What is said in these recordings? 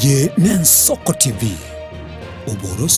Eye n'Ensoko TV, oboroso.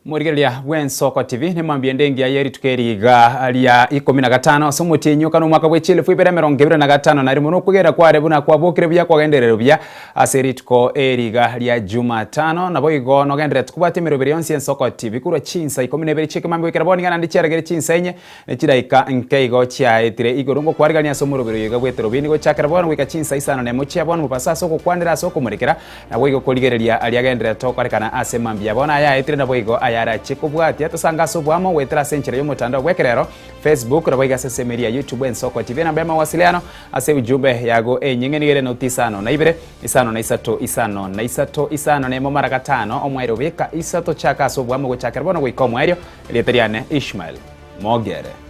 Omorigereria bw'Ensoko TV nemambia ende engiya ye rituko eri iga ria ikomi na gatano ase omotienyi okane omwaka bwe chielfu ibere emerongo ebere na gatano na rimo nokwegera kware buna kwabokire buya kwagenderere buya ase rituko eri iga ria Jumatano naboigo nogendererete kobwatia emeroberi yonsi y'Ensoko TV korwa chinsa ikomi na ibere chi'ekemambia goikera bono iga naende chiaragere chinsa inye ne chidaika nke igo chiaetire igoro ngokwarigania ase omoroberi oyo iga bw'eterobini gochakera bono goika chinsa isano nemo chia bono mobaso ase ogokwanera ase okomorekera Naboigo korigereria aria agendererete gokorekana ase mambia bono ayaetire naboigo ayarachie kobwatia tosange ase oboamo goetera ase enchera y'omotandao bw'ekerero, Facebook, naboigo ase ensemo eria ya YouTube Ensoko TV enamba y'amawasiliano ase ujumbe yago enyinge nigo ere noti isano na ibere, isano na isato, isano na isato, isano na emo mara gatano, omwaerio beka isato chaka ase oboamo gochakera bono goika omwaerio, erieta riane Ishmael Mogere.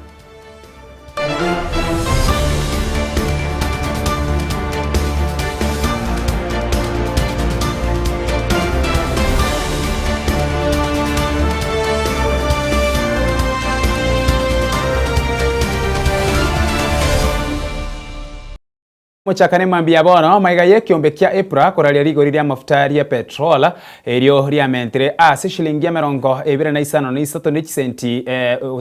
Mochakane mambia bono, maiga y'ekiombe kia EPRA koraria rigori ri'amafuta ria petrol, erio riamentire ase shilingi emerongo ebere na isano na isato ne chisenti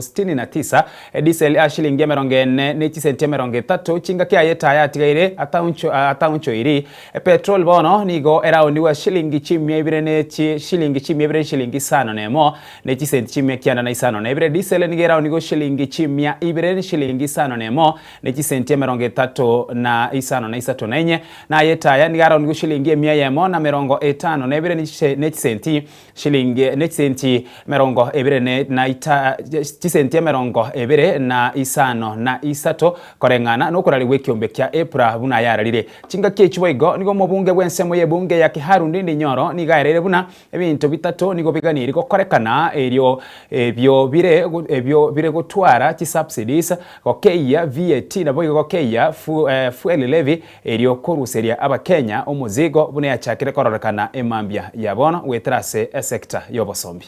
sitini na tisa, edisel ase shilingi emerongo ene ne chisenti emerongo etato, chingaki aye etaya atigaire ataonchoiri. Epetrol bono nigo eraonigwe ase shilingi chimia ibere ne shilingi chimia ibere ne shilingi isano na emo, ne chisenti chimia kianda na isano na ibere. Diesel nigo eraonigwe shilingi chimia ibere ne shilingi isano na emo, ne chisenti emerongo etato na isano na isato na inye, na ay'etaya nigo araonigwe shilingi emia eyemo na merongo etano na ebere ne chisenti shilingi ne chisenti emerongo ebere na ita chisenti emerongo ebere na isano na isato, koreng'ana nokorarigwa gw'ekiombe kia EPRA buna ayararire. Chingaki echi boigo nigo omobunge bw'ensemo y'ebunge ya Kiharu Ndindi Nyoro nigo aereire buna Ebinto bitato nigo biganirie gokorekana erio ebio bire ebio bire gotwara chisubsidies, gokeyia VAT naboigo gokeyia fuel levy erio koruseria abakenya omozigo buna yachakire kororekana emambia ya bono goetera ase esector y'obosombi.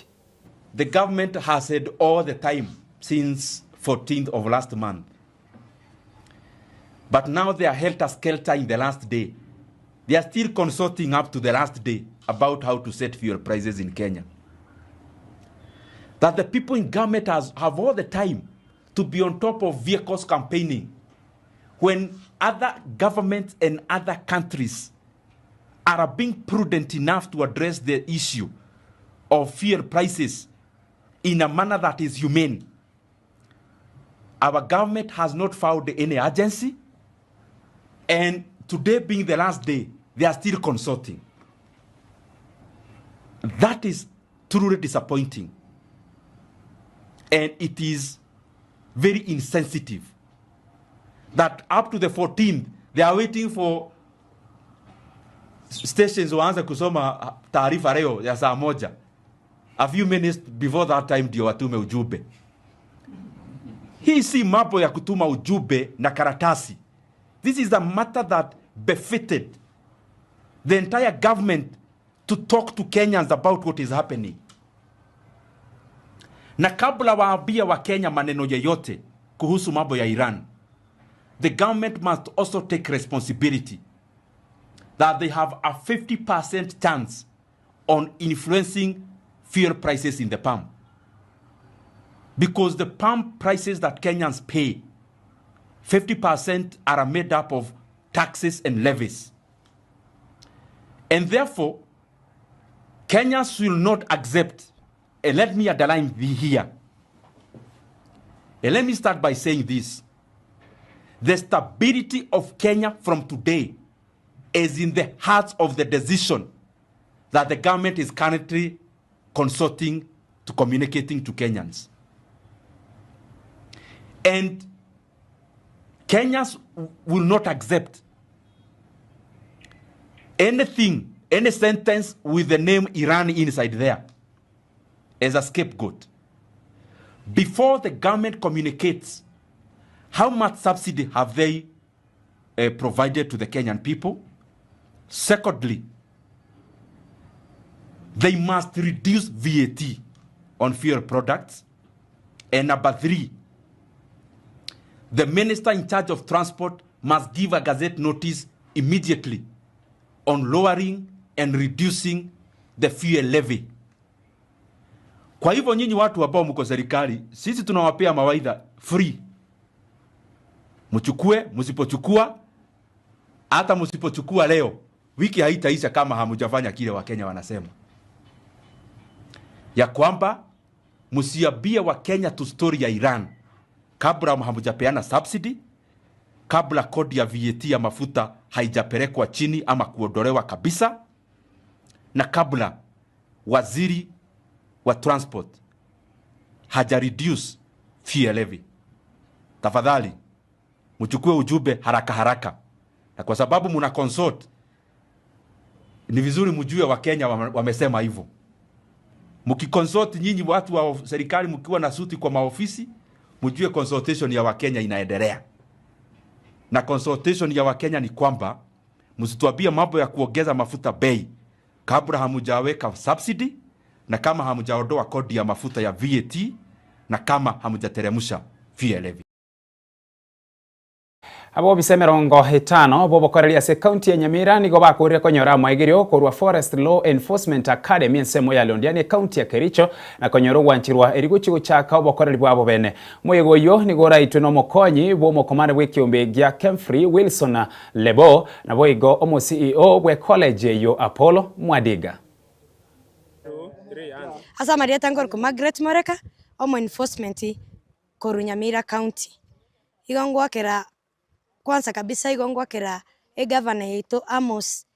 The government has had all the time since 14th of last month but now they are helter skelter in the last day. They are still consulting up to the last day about how to set fuel prices in Kenya. That the people in government has, have all the time to be on top of vehicles campaigning when other governments and other countries are being prudent enough to address the issue of fuel prices in a manner that is humane. Our government has not found any urgency, and today being the last day, they are still consulting. That is truly disappointing. And it is very insensitive that up to the 14th, they are waiting for stations waanze kusoma taarifa leo ya saa moja a few minutes before that time ndio watume ujumbe. Hii si mambo ya kutuma ujumbe na karatasi. This is a matter that befitted the entire government to talk to Kenyans about what is happening. Na kabla waambie Wakenya maneno yeyote kuhusu mambo ya Iran, the government must also take responsibility that they have a 50% chance on influencing fuel prices in the pump. Because the pump prices that Kenyans pay, 50% are made up of taxes and levies. And therefore, Kenyans will not accept, and let me underline here, and let me start by saying this. The stability of Kenya from today is in the heart of the decision that the government is currently consulting to communicating to Kenyans. And Kenyans will not accept anything, any sentence with the name Iran inside there as a scapegoat. Before the government communicates, how much subsidy have they provided to the Kenyan people. Secondly, they must reduce VAT on fuel products. And number three, the minister in charge of transport must give a gazette notice immediately on lowering and reducing the fuel levy. Kwa hivyo nyinyi watu ambao mko serikali, sisi tunawapea mawaidha free, mchukue, msipochukua, hata msipochukua leo, wiki haitaisha kama hamujafanya kile Wakenya wanasema ya kwamba msiambie Wakenya tu story ya Iran kabla hamujapeana subsidy, kabla kodi ya VAT ya mafuta haijapelekwa chini ama kuondolewa kabisa, na kabla waziri wa transport haja reduce fuel levy. Tafadhali mchukue ujumbe haraka haraka, na kwa sababu muna consult, ni vizuri mjue Wakenya wamesema hivyo. Mkiconsult nyinyi watu wa serikali mkiwa na suti kwa maofisi, mjue consultation ya Wakenya inaendelea. Na consultation ya Wakenya ni kwamba msituambie mambo ya kuongeza mafuta bei kabla hamujaweka subsidy na kama hamujaondoa kodi ya mafuta ya VAT na kama hamujateremsha fuel levy. Abobisa 50 bobokoreria ase ekaunti ya Nyamira nigo bakorire konyora amaigerio korwa Forest Law Enforcement Academy ensemo ya Londiani ekaunti ya Kericho na konyora ogwanchirwa eri gochia gochaka obokoreri bwabo bene. Omoyega oyio nigo oraitwe na omokonyi bwa omokomanda bwa ekiombe gia Kemfrey Wilson Lebo naboigo omo CEO bwe college eyio Apollo Mwadiga. Ase amarieta nkorokwa Margaret Moreka, omo enforcement korwa Nyamira county. Igo ngwakera kwanza kabisa igo ngwakera egavana yaito Amos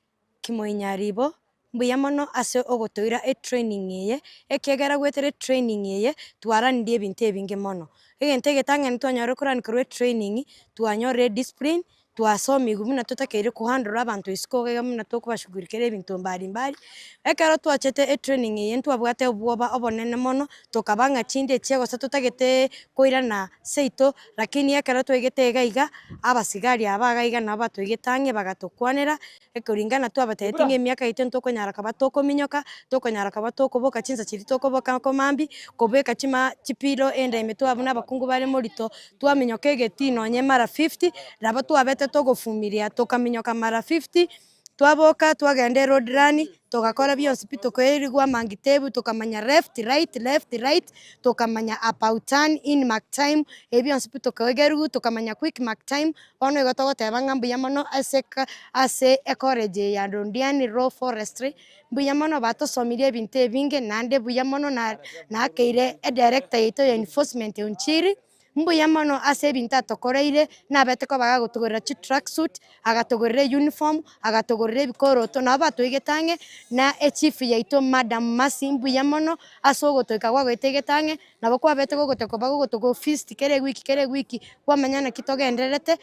Kimoi Nyaribo, mbuya mono ase ogotoira etraining eye, ekiagera goetera etraining eye, twaranirie ebinto ebinge mono. Egento egetang'ani twanyora korani korwa etraining, twanyorire ediscipline, twasomigwe buna totakeire kohandle abanto isiko iga buna tokobashughulikera ebinto mbali mbali. Ekero twachete etraining eye ntwabwate obwoba obonene mono, tokaba ng'a chinde echi gose totageteee koirana seito, lakini ekero twaigete iga iga, abasigari aba iga iga nabo batoigete ang'e bagatokwanera, ekoringana twabatebetie ng'a emiaka yaito ntokonyara koba tokominyoka, tokonyara koba tokoboka chinsa chiria tokoboka komambia, kobeka chima chipilo enda ime twaba buna abakungu bare morito, Twaminyoka egetii nonye mara fifty, nabo twabete togofumiria tokaminyoka mara fifty, twaboka twagenda eroad run, togakora bionsi pi tokoerigwa amangitebu tokamanya left right left right, tokamanya about turn in mark time, ebi bionsi pi tokoegerigwa tokamanya quick mark time, bono igo togoteba ng'a mbuya mono ase eka ase ecollege eye ya Londiani Raw Forestry, mbuya mono batosomirie ebinto ebinge naende buya mono na nakeire edirector yaito ya enforcement Onchiri. Mbuya mono ase ebinto atokoreire, nabete koba agagotogorera chitracksuit, agatogorera euniform, agatogorera ebikoroto, nabo batoigete ang'e, na echief yaito Madam Mercy mbuya mono ase ogotoika gwagoetegete ang'e, nabo kwabete gogotoka bagogotoka ofisi kera ewiki kera ewiki, kwamanya naki togendererete,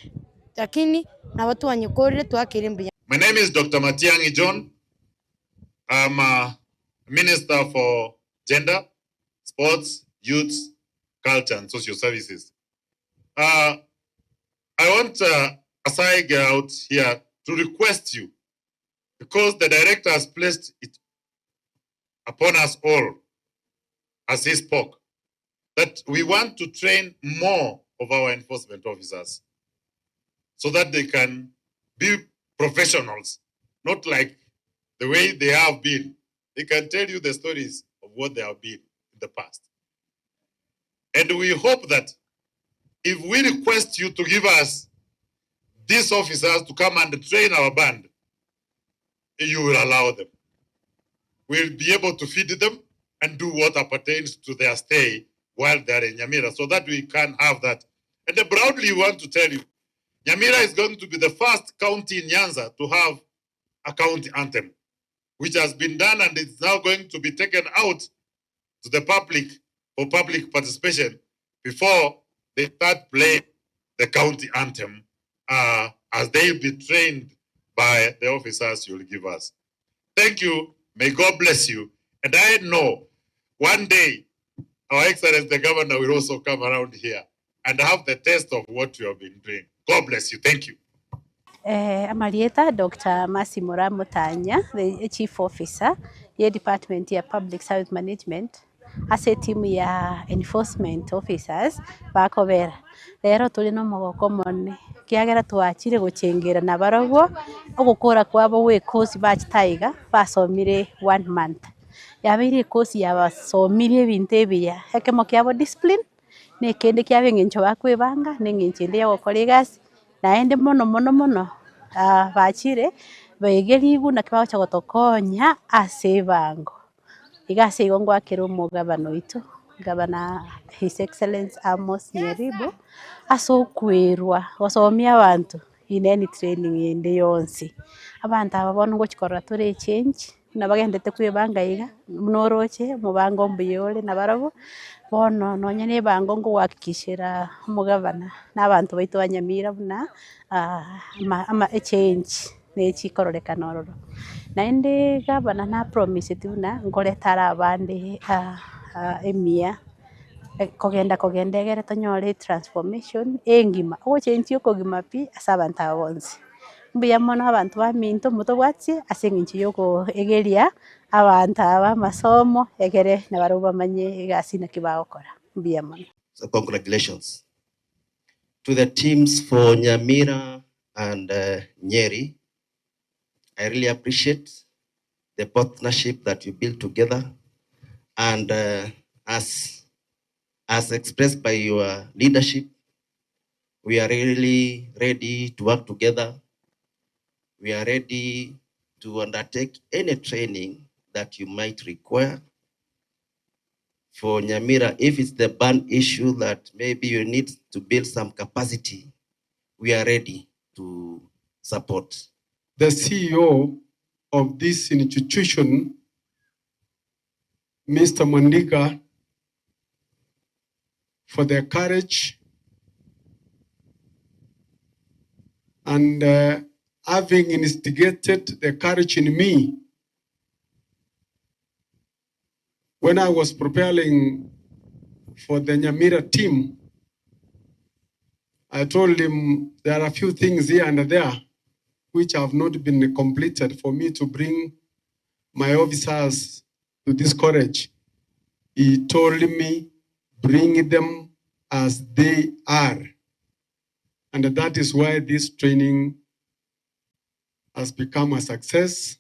lakini nabo twanyekorire twakeire mbuya. My name is Doctor Matiang'i John. I'm a minister for gender, sports, youth, culture and social services. Uh, I want uh, as I get out here to request you, because the director has placed it upon us all as he spoke, that we want to train more of our enforcement officers so that they can be professionals, not like the way they have been. They can tell you the stories of what they have been in the past. And we hope that if we request you to give us these officers to come and train our band, you will allow them. We'll be able to feed them and do what appertains to their stay while they are in Nyamira so that we can have that. And proudly want to tell you, Nyamira is going to be the first county in Nyanza to have a county anthem, which has been done and is now going to be taken out to the public for public participation before they start playing the county anthem uh, as they be trained by the officers you'll give us. Thank you. May God bless you. And I know one day our Excellency the Governor will also come around here and have the taste of what you have been doing. God bless you. Thank you. Amarieta, Doctor Mercy Moraa Mutanya, the Chief Officer ye department ya Public Service Management ase etimu ya enforcement officers bakobera. Rero tore na omogoko omonene ekiagera twachire gochengera nabarobwo ogokora kwabo gwa ekosi bachete aiga basomire one month. Yabeire ekosi yabasomirie ebinto ebiya, ekemo kiabo discipline. Na ekende kiaba eng'encho bakwebanga, na eng'encho ende ya ogokora egasi, naende mono mono mono bachire baegerigwe naki bagocha gotokonya ase ebango. Iga ase igo ngoakera omogabana oito, gavana His Excellency Amos Nyaribo, ase okwerwa gosomia abanto in any training ende yonsi. Abanto aba bono ngochi korora tore echange. Buna bagenderete kwebanga iga, buna oroche omobango mbuya ore nabarabwo, bono nonye na ebango nkogohakikishera omogavana na abanto baito ba Nyamira buna ama ama echange nechi ikororekana ororo. Naende gavana napromiseti buna nkoreta are abande emiya, kogenda kogenda egere tonyore etransformation engima, ogochenchia okogima pi ase abanto aba bonsi. Mbuya mono abanto baminto motobwatie ase eng'encho yokoegeria abanto aba amasomo egere nabarabwo bamanye egasi naki bagokora. Mbuya mono. So congratulations to the teams for Nyamira and Nyeri. I really appreciate the partnership that you built together and as as expressed by your leadership We are really ready to work together. We are ready to undertake any training that you might require. For Nyamira, if it's the ban issue that maybe you need to build some capacity, we are ready to support. The CEO of this institution, Mr. Mwandiga, for their courage and having instigated the courage in me when I was preparing for the Nyamira team. I told him there are a few things here and there which have not been completed for me to bring my officers to this college. He told me, bring them as they are. And that is why this training has become a success.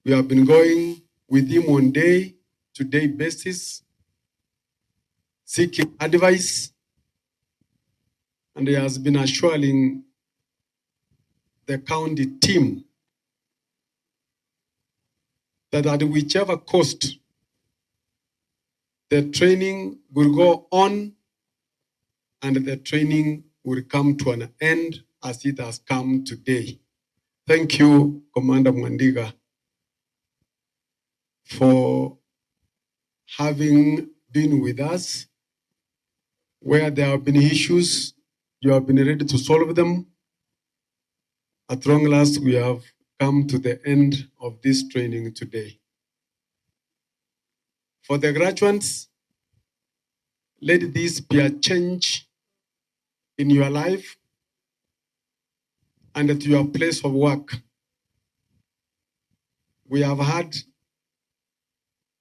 We have been going with him on day-to-day basis, seeking advice, and he has been assuring the county team that at whichever cost, the training will go on and the training will come to an end as it has come today. Thank you, Commander Mwandiga, for having been with us. Where there have been issues, you have been ready to solve them. At long last, we have come to the end of this training today. For the graduates, let this be a change in your life and at your place of work. We have had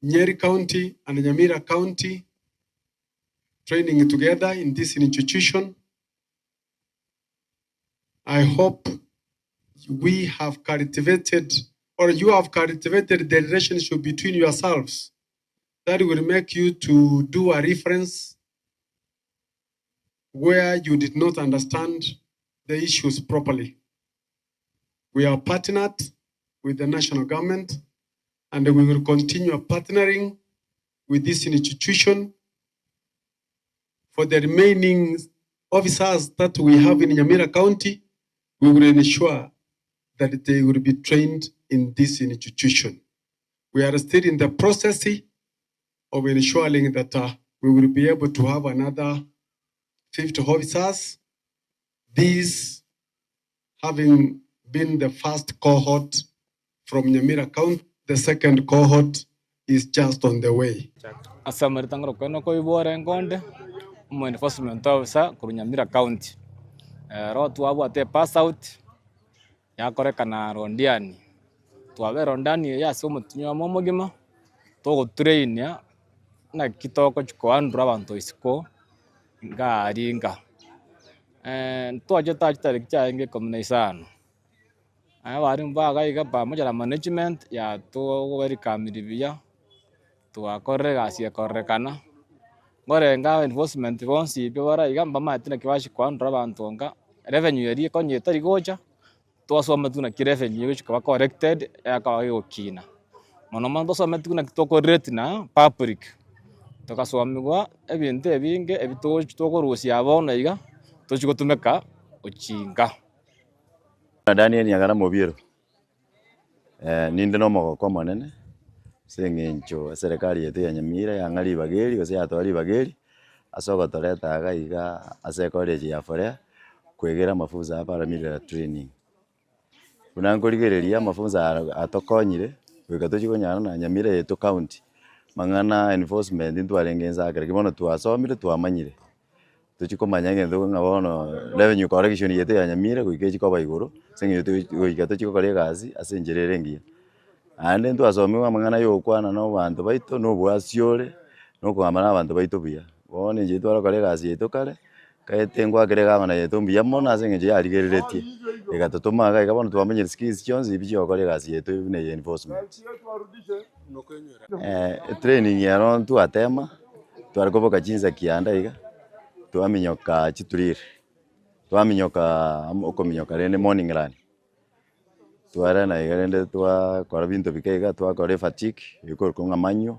Nyeri County and Nyamira County training together in this institution. I hope we have cultivated, or you have cultivated the relationship between yourselves that will make you to do a reference where you did not understand the issues properly. We are partnered with the national government and we will continue partnering with this institution for the remaining officers that we have in Nyamira County. We will ensure that they will be trained in this institution. We are still in the process of ensuring that we will be able to have another 50 officers, these having been the first cohort from Nyamira County. The second cohort is just on the way. Ase amaritang'ano okogena koibora enkonde, omo enforcement officer korwa Nyamira County. Ero twabwate epass out yakorekana Londiani, twabera Londiani eyio ase omotienyi oyomo omogima, togotrainia naki togochia kohandle abanto isiko iga aria inga. Ntwachete aa chitariki chiarenge ikomi na isano, abalimu ba iga iga pamoja na management yatowelcomire buya. Twakorire egasi ekororekana, nkorenge aba enforcement bonsi pi bare iga mbamaete naki bachia kohandle abanto nka, revenue eria konya etari gocha, twasometigwe naki revenue egochi koba collected yakoba egokina. Mono mono tosometigwe naki toko relate na public, togasomiwa ebinto ebinge ebi togochi tokorusia bono iga, tochi gotumeka gochinga. Daniel Nyagara Mobiero. Ninde nomogoko omonene ase eng'encho eserekari yaito ya Nyamira yang'a ribaga eri gose yatoa ribaga eri, ase ogotoreta iga iga ase ecollege ya Forea koegera amafunso aya paramilitary training. Buna nkorigereria amafunso aya atokonyire goika tochie konyara na Nyamira yaito county, mang'ana enforcement ntwarenge inse aa kere bono twasomire twamanyire. Tochia komanya egento ng'a bono revenue collection yaito ya Nyamira goika echi koba igoro, ase eng'encho goika tochie gokora egasi ase enchera ere engiya. Naende ntwasomiwa amang'ana ya ogokwana na abanto baito, na obwasi ore, na okogamba na abanto baito buya. Bono inche tware gokora egasi yaito kare, kaete ngoakera egavana yaito mbuya mono ase eng'encho yarigereretie, egatotoma iga iga bono twamenyire skills chionsi ebi chia gokora egasi yaito buna eye enforcement. Etraining ero ntwatema. Tware koboka chinsa kianda iga, twaminyoka chituriri, twaminyoka okominyoka rende morning run, twarana iga rende twakora binto bike iga, twakora efatigue ekorokwa ng'a manual,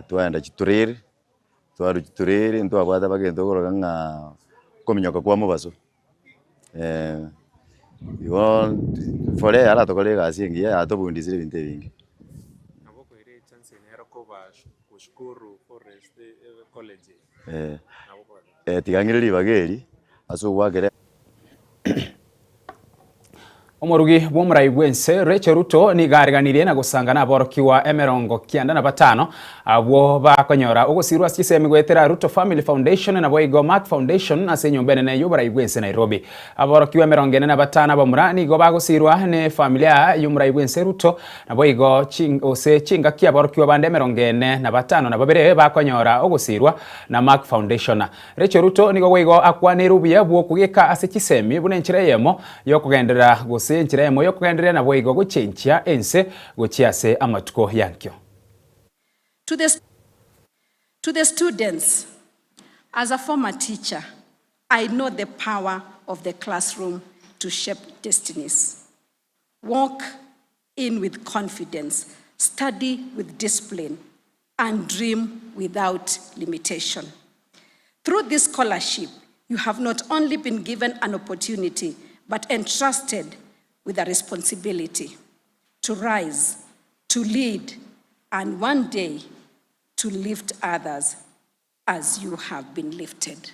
twaenda chituriri, twarwa chituriri ntwabwate mpaka egento okoroka ng'a okominyoka kwa mobaso, igo fore yaratokore egasi engiya yatobundisire ebinto ebinge. Tiga ng'ire ribaga eri ase ogwakera. Omorugi bw'omorai bw'ense Rachel Ruto nigo areganirie na gosanga naborokigwa emerongo kianda na batano abwo bakonyora ogosirwa ase chisemi goetera Ruto Family Foundation naboigo Mark Foundation ase enyomba enene y'oborai bw'ense Nairobi. Aborokigwa emerongo ene na batano abamura nigo bagosirwa nefamilia y'omorai bw'ense Ruto Naboigo gose chingaki aborokigwa bande emerongo ene na batano na babere bakonyora ogosirwa na Mark Foundation. Rachel Ruto nigo boigo akwaneire obuya bw'okogeka ase chisemi buna enchera eyemo yokogenderera gose enchera eyemo yokogendereria naboigo gochenchia ense gochia ase amatuko y'ankio. To the To the students, as a former teacher, I know the power of the classroom to shape destinies. Walk in with confidence, study with discipline, and dream without limitation. Through this scholarship, you have not only been given an opportunity, but entrusted with a responsibility to rise, to lead, and one day to lift others as you have been lifted.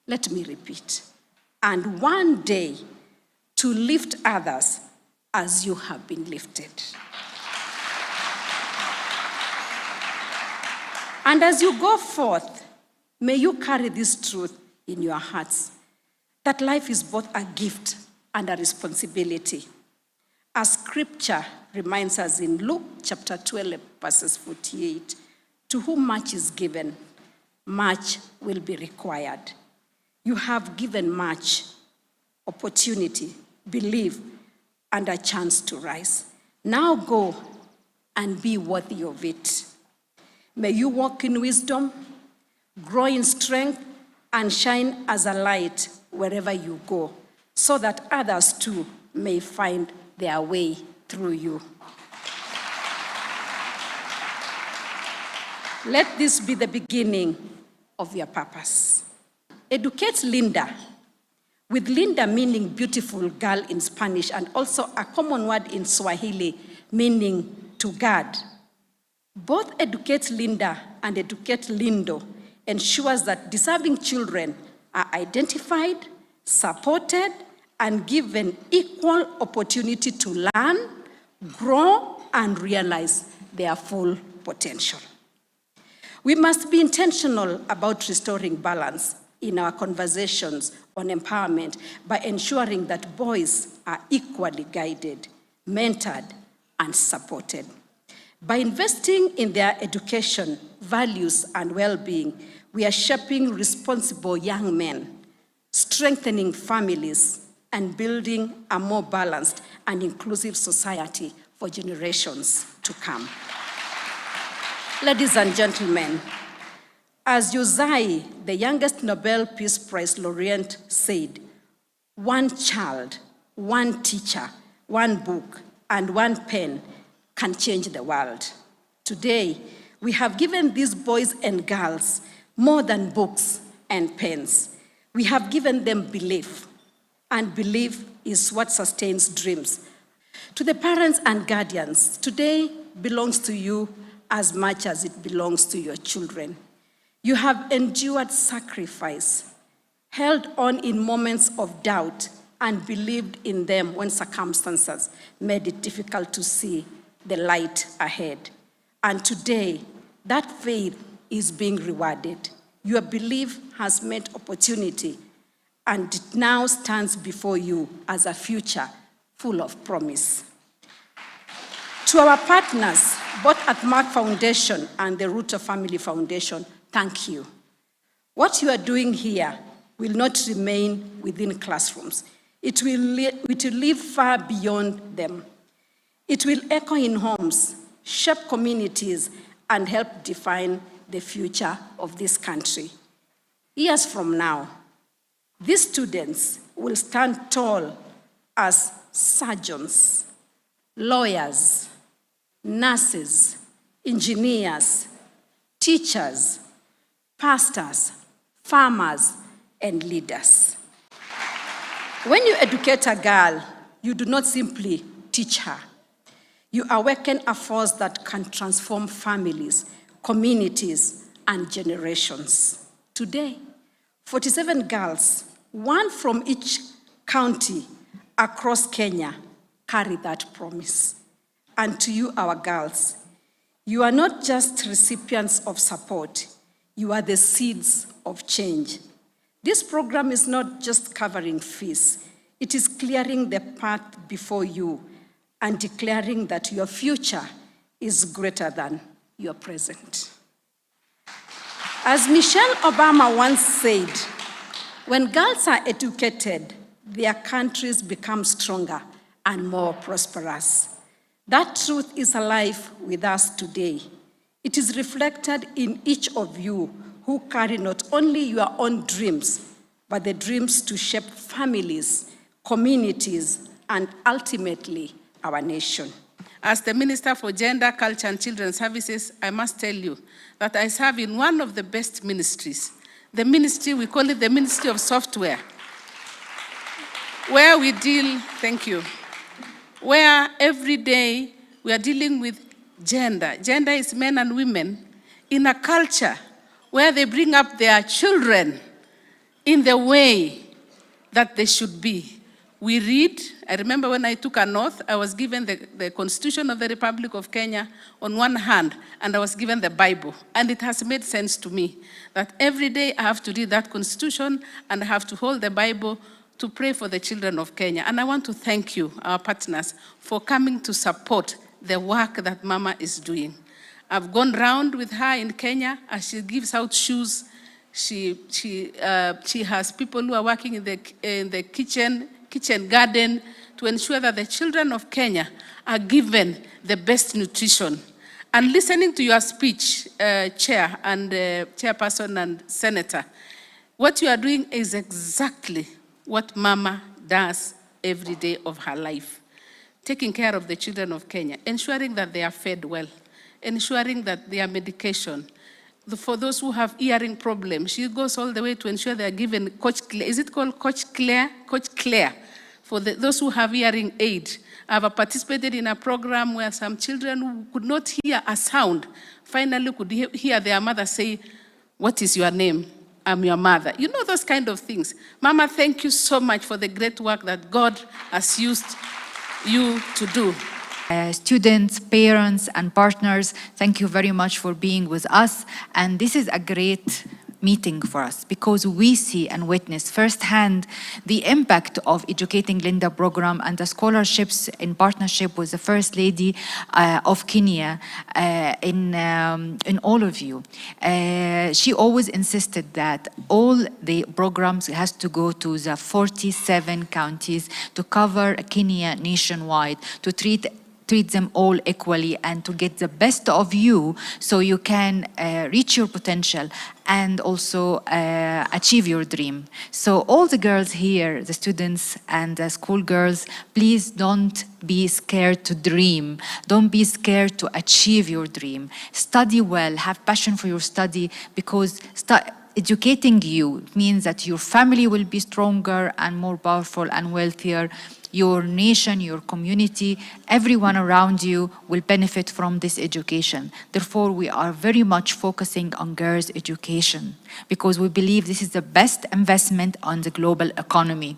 Let me repeat. And one day to lift others as you have been lifted. And as you go forth, may you carry this truth in your hearts that life is both a gift and a responsibility. As scripture reminds us in Luke chapter 12, verses 48, to whom much is given, much will be required. You have given much opportunity, belief, and a chance to rise. Now go and be worthy of it. May you walk in wisdom, grow in strength, and shine as a light wherever you go, so that others too may find their way through you. Let this be the beginning of your purpose. Educate Linda, with Linda meaning beautiful girl in Spanish and also a common word in Swahili meaning to guard. Both Educate Linda and Educate Lindo ensures that deserving children are identified, supported, and given equal opportunity to learn, grow, and realize their full potential. We must be intentional about restoring balance. in our conversations on empowerment by ensuring that boys are equally guided, mentored, and supported. By investing in their education, values, and well being, we are shaping responsible young men, strengthening families, and building a more balanced and inclusive society for generations to come. Ladies and gentlemen, as Yusai, the youngest Nobel Peace Prize laureate, said, one child, one teacher, one book, and one pen can change the world. Today, we have given these boys and girls more than books and pens. We have given them belief, and belief is what sustains dreams. To the parents and guardians, today belongs to you as much as it belongs to your children. You have endured sacrifice, held on in moments of doubt, and believed in them when circumstances made it difficult to see the light ahead. And today, that faith is being rewarded. Your belief has met opportunity, and it now stands before you as a future full of promise. To our partners, both at Merck Foundation and the Ruto Family Foundation, thank you. What you are doing here will not remain within classrooms. It will, it will live far beyond them. It will echo in homes, shape communities, and help define the future of this country. Years from now, these students will stand tall as surgeons, lawyers, nurses, engineers, teachers, pastors, farmers, and leaders. When you educate a girl, you do not simply teach her. You awaken a force that can transform families, communities, and generations. Today, 47 girls, one from each county across Kenya, carry that promise. And to you, our girls, you are not just recipients of support, you are the seeds of change. This program is not just covering fees, it is clearing the path before you and declaring that your future is greater than your present. As Michelle Obama once said, when girls are educated, their countries become stronger and more prosperous. That truth is alive with us today. It is reflected in each of you who carry not only your own dreams, but the dreams to shape families, communities, and ultimately our nation. As the Minister for Gender, Culture and Children's Services, I must tell you that I serve in one of the best ministries. The ministry, we call it the Ministry of Software, where we deal, thank you, where every day we are dealing with gender. Gender is men and women in a culture where they bring up their children in the way that they should be. We read, I remember when I took an oath, I was given the, the Constitution of the Republic of Kenya on one hand, and I was given the Bible. And it has made sense to me that every day I have to read that Constitution and I have to hold the Bible to pray for the children of Kenya. And I want to thank you, our partners, for coming to support the work that Mama is doing. I've gone round with her in Kenya as she gives out shoes. She, she, uh, she has people who are working in the, in the kitchen, kitchen garden to ensure that the children of Kenya are given the best nutrition. And listening to your speech, uh, Chair and uh, Chairperson and Senator, what you are doing is exactly what Mama does every day of her life. Taking care of the children of Kenya, ensuring that they are fed well, ensuring that their medication. For those who have hearing problems, she goes all the way to ensure they are given cochlear. Is it called cochlear? Cochlear. For the, those who have hearing aid. I've participated in a program where some children who could not hear a sound finally could hear their mother say, What is your name? I'm your mother. You know those kind of things. Mama, thank you so much for the great work that God has used you to do. Students, parents, and partners, thank you very much for being with us. And this is a great meeting for us because we see and witness firsthand the impact of Educating Linda program and the scholarships in partnership with the First Lady of Kenya in all of you. She always insisted that all the programs has to go to the 47 counties to cover Kenya nationwide, to treat them all equally and to get the best of you so you can reach your potential and also achieve your dream. So all the girls here, the students and the school girls, please don't be scared to dream. Don't be scared to achieve your dream. Study well, have passion for your study, because educating you means that your family will be stronger and more powerful and wealthier. Your nation, your community, everyone around you will benefit from this education. Therefore, we are very much focusing on girls' education because we believe this is the best investment on the global economy.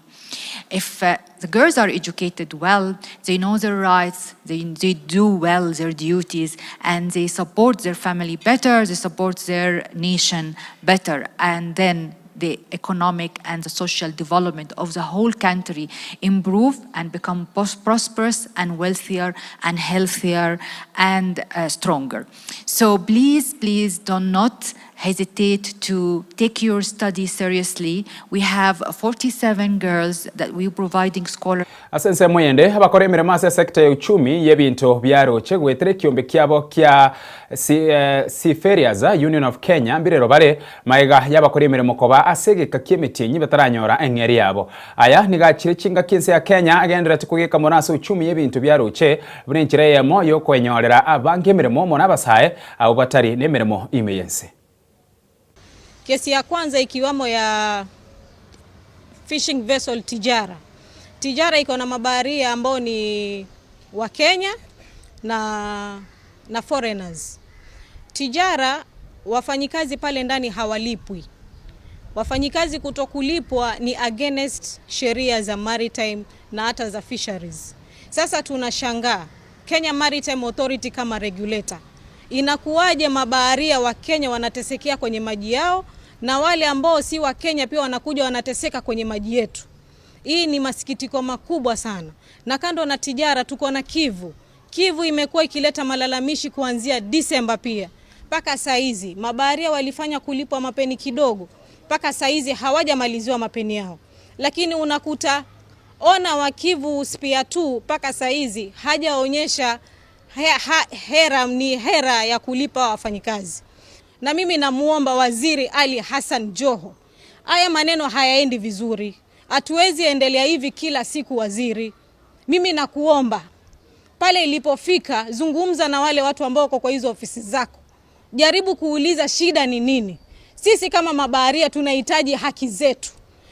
If the girls are educated well, they know their rights, they do well their duties, and they support their family better, they support their nation better, and then the economic and the social development of the whole country improve and become prosperous and wealthier and healthier and stronger. So please, please do not hesitate to take your study seriously. We have 47 girls that we're providing scholarships. Ase ensemo eyende, abakora emeremo ase esecta ya uchumi y'ebinto biaroche goetera ekiombe kiabo kia Seafarers Union of Kenya mbirero bare magega y'abakora emeremo koba ase egeka ki'emetienyi bataranyora eng'eria yabo. Aya nigo achire chingaki ense ya Kenya agendererete kogeka mono ase uchumi y'ebinto biaroche buna enchera eyemo y'okwenyorera abange emeremo mono abasae abwo batari nemeremo ime y'ense. Kesi ya kwanza ikiwamo ya fishing vessel Tijara. Tijara iko na mabaharia ambao ni wa Kenya na foreigners. Tijara wafanyikazi pale ndani hawalipwi. Wafanyikazi kutokulipwa ni against sheria za maritime na hata za fisheries. Sasa tunashangaa Kenya Maritime Authority kama regulator, inakuwaje mabaharia wa Kenya wanatesekea kwenye maji yao na wale ambao si wa Kenya pia wanakuja wanateseka kwenye maji yetu? Hii ni masikitiko makubwa sana. Na kando na Tijara tuko na Kivu. Kivu imekuwa ikileta malalamishi kuanzia Disemba pia mpaka saa hizi. Mabaharia walifanya kulipwa mapeni kidogo, mpaka saa hizi hawajamaliziwa mapeni yao. Lakini unakuta ona wa Kivu Spear 2 mpaka saa hizi hajaonyesha hera, ni hera ya kulipa wafanyikazi. Na mimi namuomba Waziri Ali Hassan Joho, haya maneno hayaendi vizuri. Hatuwezi endelea hivi kila siku waziri. Mimi nakuomba pale ilipofika, zungumza na wale watu ambao wako kwa hizo ofisi zako. Jaribu kuuliza shida ni nini. Sisi kama mabaharia tunahitaji haki zetu.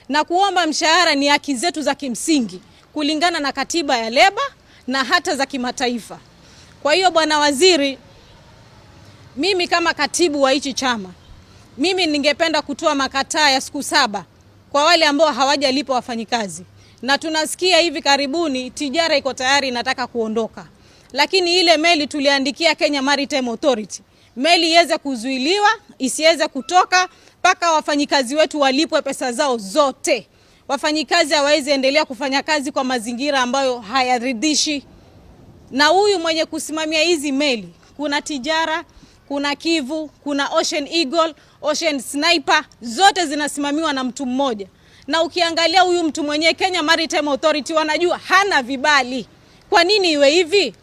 Na kuomba mshahara ni haki zetu za kimsingi kulingana na katiba ya leba na hata za kimataifa. Kwa hiyo bwana waziri, mimi kama katibu wa hichi chama, mimi ningependa kutoa makataa ya siku 7 kwa wale ambao hawajalipa wafanyikazi. Na tunasikia hivi karibuni Tijara iko tayari inataka kuondoka. Lakini ile meli tuliandikia Kenya Maritime Authority, meli iweze kuzuiliwa, isiweze kutoka mpaka wafanyikazi wetu walipwe pesa zao zote. Wafanyikazi hawawezi endelea kufanya kazi kwa mazingira ambayo hayaridhishi. Na huyu mwenye kusimamia hizi meli, kuna Tijara, kuna Kivu, kuna Ocean Eagle, Ocean Sniper, zote zinasimamiwa na mtu mmoja. Na ukiangalia huyu mtu mwenyewe Kenya Maritime Authority wanajua hana vibali. Kwa nini iwe hivi?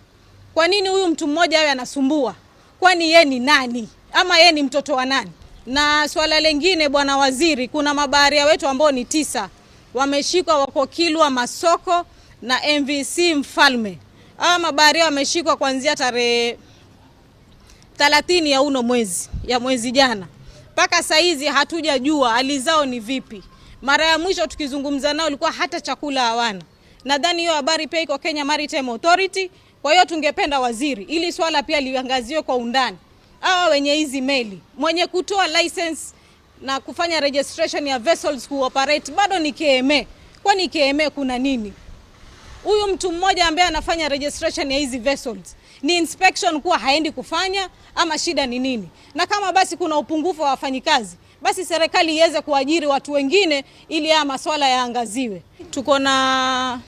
Kwa nini huyu mtu mmoja awe anasumbua? Kwani ye ni nani? Ama ye ni mtoto wa nani? Na swala lingine bwana waziri, kuna mabaharia wetu ambao ni 9 wameshikwa, wako Kilwa Masoko na MVC Mfalme. Hawa mabaharia wameshikwa kuanzia tarehe 30 ya uno mwezi, ya mwezi jana. Mpaka saa hizi hatujajua hali zao ni vipi. Mara ya mwisho tukizungumza nao ilikuwa hata chakula hawana. Nadhani hiyo habari pia iko Kenya Maritime Authority. Kwa hiyo tungependa waziri ili swala pia liangaziwe kwa undani. Hawa wenye hizi meli, mwenye kutoa license na kufanya registration ya vessels ku operate bado ni KMA. Kwani KMA kuna nini? Huyu mtu mmoja ambaye anafanya registration ya hizi vessels, ni inspection kuwa haendi kufanya ama shida ni nini? Na kama basi kuna upungufu wa wafanyikazi, basi serikali iweze kuajiri watu wengine ili haya maswala yaangaziwe. Tuko na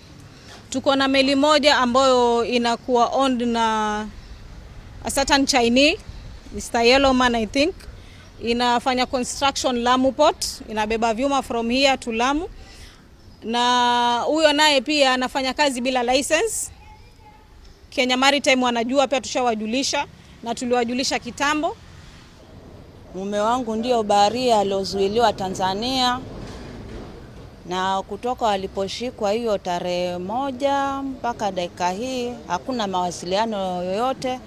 tuko na meli moja ambayo inakuwa owned na a certain Chinese, Mr. Yellowman I think, inafanya construction Lamu Port, inabeba vyuma from here to Lamu, na huyo naye pia anafanya kazi bila license. Kenya Maritime wanajua pia, tushawajulisha na tuliwajulisha kitambo. Mume wangu ndio baharia aliozuiliwa Tanzania, na kutoka waliposhikwa hiyo tarehe 1 mpaka dakika hii hakuna mawasiliano yoyote.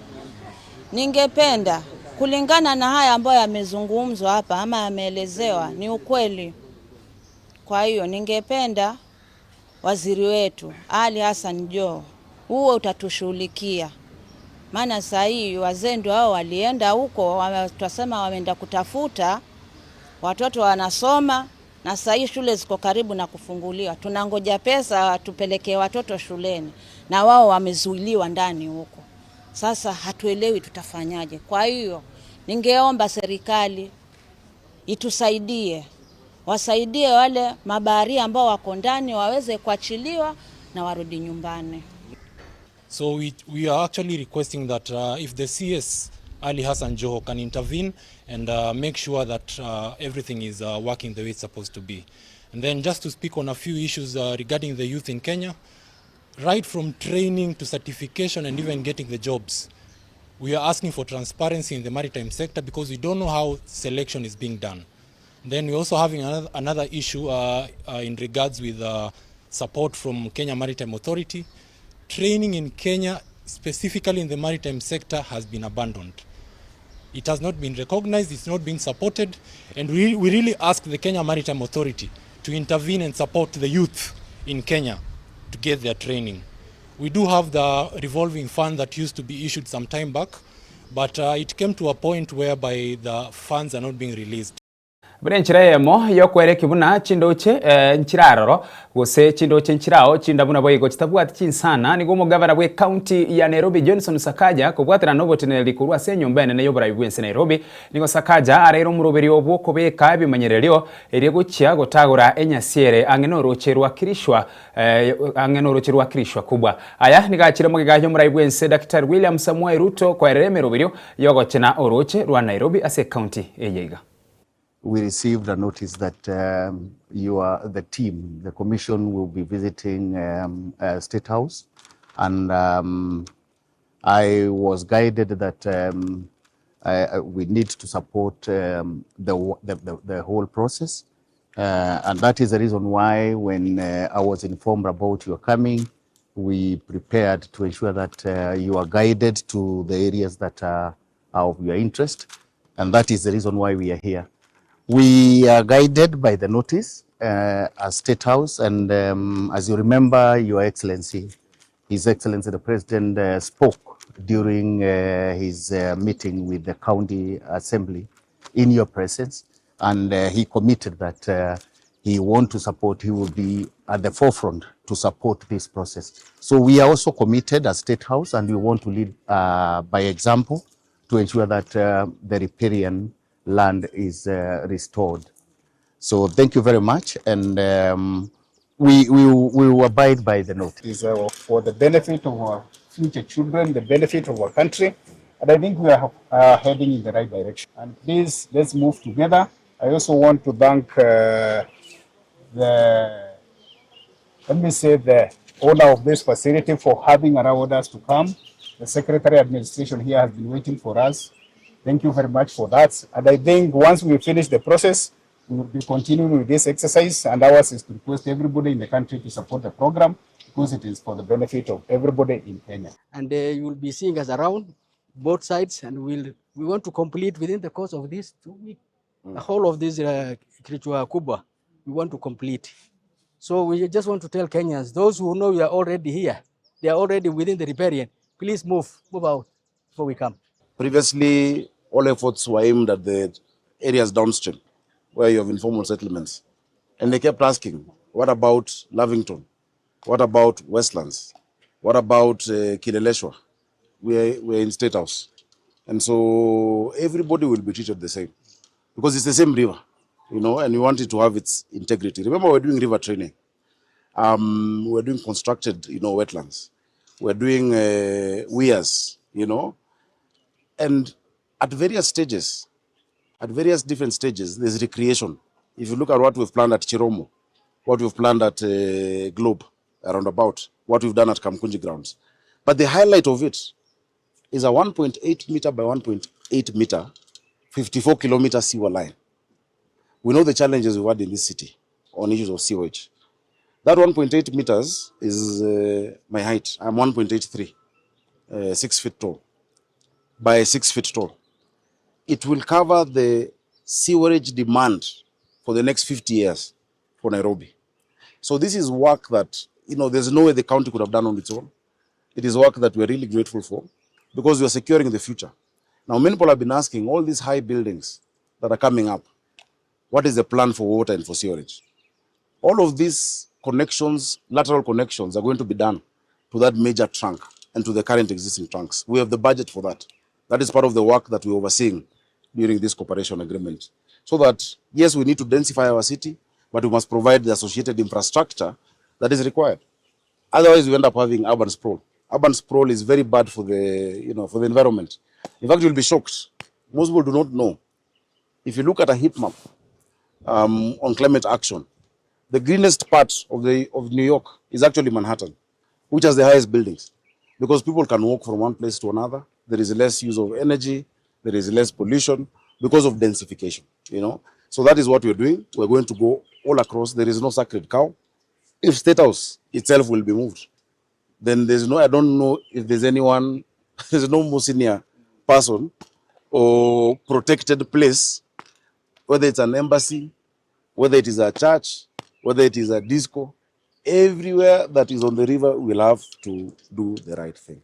Ningependa kulingana na haya ambayo yamezungumzwa hapa ama yameelezewa ni ukweli. Kwa hiyo ningependa waziri wetu Ali Hassan Joho huo utatushughulikia, maana saa hii wazee ndio hao walienda huko, twasema wameenda kutafuta watoto wanasoma, na saa hii shule ziko karibu na kufunguliwa. Tunangoja pesa tupelekee watoto shuleni, na wao wamezuiliwa ndani huko. Sasa hatuelewi tutafanyaje. Kwa hiyo ningeomba serikali itusaidie, wasaidie wale mabaharia ambao wako ndani waweze kuachiliwa na warudi nyumbani. So we are actually requesting that if the CS Ali Hassan Joho can intervene and make sure that everything is working the way it's supposed to be. And then just to speak on a few issues regarding the youth in Kenya, right from training to certification and even getting the jobs, we are asking for transparency in the maritime sector because we don't know how selection is being done. Then we're also having another issue in regards with support from Kenya Maritime Authority. Training in Kenya, specifically in the maritime sector, has been abandoned. It has not been recognized, it's not being supported, and we really ask the Kenya Maritime Authority to intervene and support the youth in Kenya to get their training. We do have the revolving fund that used to be issued some time back, but it came to a point whereby the funds are not being released. Buna enchera eyemo yokwerekia buna chindoche nchiraroro gose chindoche nchirao chinda buna boigo chitabwati chinsana nigo omogavana bwe county ya Nairobi Johnson Sakaja kobwatana noboteneneri korwa ase enyomba enene y'oborai bwense Nairobi nigo Sakaja areire omoroberi obwo okobeka ebimanyererio erio gochia gotagora enyasi ere ang'e noroche rwakirishwa ang'e noroche rwakirishwa kubwa aya nigo achire mogiga y'omorai bwense Daktari William Samoei Ruto koerera emeroberio yogochena oroche rwa Nairobi ase county eye iga. We received a notice that you are the team, the commission will be visiting State House, and I was guided that we need to support the whole process. And that is the reason why when I was informed about your coming, we prepared to ensure that you are guided to the areas that are of your interest. And that is the reason why we are here. We are guided by the notice at State House, and as you remember, Your Excellency, His Excellency the President spoke during his meeting with the County Assembly in your presence, and he committed that he want to support, he will be at the forefront to support this process. So we are also committed as State House, and we want to lead by example to ensure that the riparian land is restored. So thank you very much, and we will abide by the note. It is for the benefit of our future children, the benefit of our country, and I think we are heading in the right direction. And please, let's move together. I also want to thank the owner of this facility for having allowed us to come. The Secretary Administration here has been waiting for us. Thank you very much for that. And I think once we finish the process, we will be continuing with this exercise, and ours is to request everybody in the country to support the program because it is for the benefit of everybody in Kenya. And you will be seeing us around both sides, and we want to complete within the course of this 2 weeks, the whole of this Kirichwa Kubwa, we want to complete. So we just want to tell Kenyans, those who know we are already here, they are already within the riparian, please move out before we come. Previously, all efforts were aimed at the areas downstream, where you have informal settlements. And they kept asking, what about Lavington? What about Westlands? What about Kileleshwa? We are in State House. And so everybody will be treated the same, because it's the same river. you know, and we want it to have its integrity. Remember, we're doing river training. Um, we're doing constructed, you know, wetlands. We're doing uh, weirs, you know, and at various stages, at various different stages, there's recreation. If you look at what we've planned at Chiromo, what we've planned at uh, Globe, around about, what we've done at Kamkunji grounds. But the highlight of it is a 1.8 meter by 1.8 meter, 54 kilometer sewer line. We know the challenges we've had in this city on issues of sewage. That 1.8 meters is uh, my height. I'm 1.83, uh, 6 feet tall, by 6 feet tall. It will cover the sewerage demand for the next 50 years for Nairobi. So this is work that, you know, there's no way the county could have done on its own. It is work that we're really grateful for because we are securing the future. Now, many people have been asking all these high buildings that are coming up, what is the plan for water and for sewerage? All of these connections, lateral connections, are going to be done to that major trunk and to the current existing trunks. We have the budget for that. That is part of the work that we're overseeing during this cooperation agreement. So that, yes, we need to densify our city, but we must provide the associated infrastructure that is required. Otherwise, we end up having urban sprawl. Urban sprawl is very bad for the, you know, for the environment. In fact, you'll be shocked. Most people do not know. If you look at a heat map um, on climate action, the greenest part of, the, of New York is actually Manhattan, which has the highest buildings because people can walk from one place to another. There is less use of energy, there is less pollution because of densification, you know. So that is what we're doing. We're going to go all across. There is no sacred cow. If State House itself will be moved, then there's no, I don't know if there's anyone, there's no more senior person or protected place, whether it's an embassy, whether it is a church, whether it is a disco, everywhere that is on the river will have to do the right thing.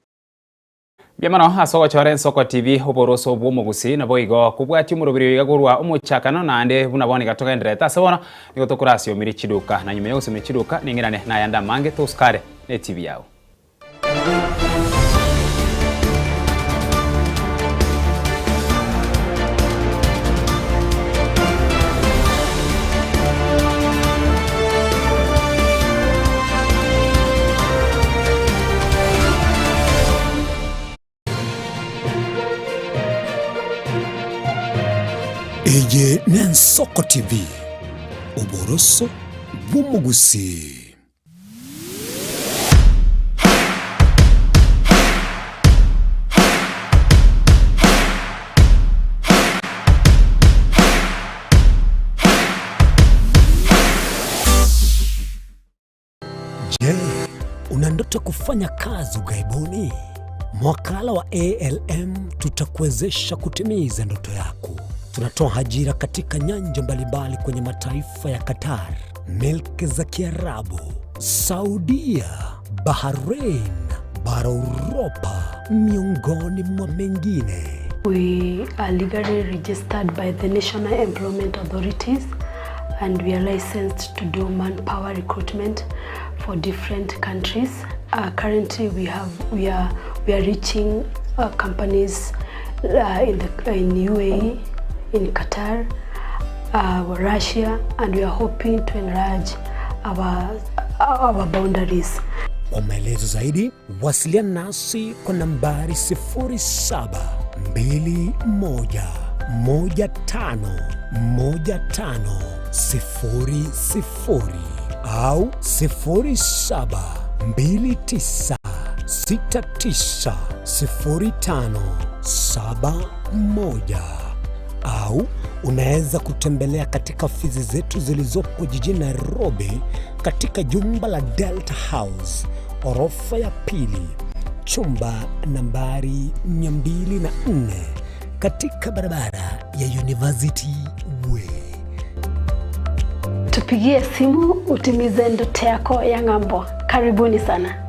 Mbuya mono ase ogochora Ensoko TV oboroso bw'omogusii naboigo kobwatia omoroberi oiga korwa omochakano naende buna bono iga togendererete ase bono nigo tokorasiomerie chiduka na nyuma ya gosiomeria chiduka ning'irane nayande amange tosukare ne TV yao. Eye n'Ensoko TV, oboroso bw'omogusii. Je, una ndoto kufanya kazi ughaibuni? Mwakala wa ALM tutakuwezesha kutimiza ndoto yako. Tunatoa ajira katika nyanja mbalimbali kwenye mataifa ya Qatar, milki za Kiarabu, Saudia, Bahrain, bara Uropa, miongoni mwa mengine. We are legally registered by the National Employment Authorities and we are licensed to do manpower recruitment for different countries. Uh, currently we have we are we are reaching uh, companies uh, in the in UAE, in Qatar, uh, Russia and we are hoping to enlarge our our boundaries. Kwa maelezo zaidi wasiliana nasi kwa nambari 0721151500 au 0729690571 au unaweza kutembelea katika ofisi zetu zilizopo jijini Nairobi katika jumba la Delta House orofa ya pili chumba nambari 204 katika barabara ya University Way. Tupigie simu utimize ndoto yako ya ng'ambo. Karibuni sana.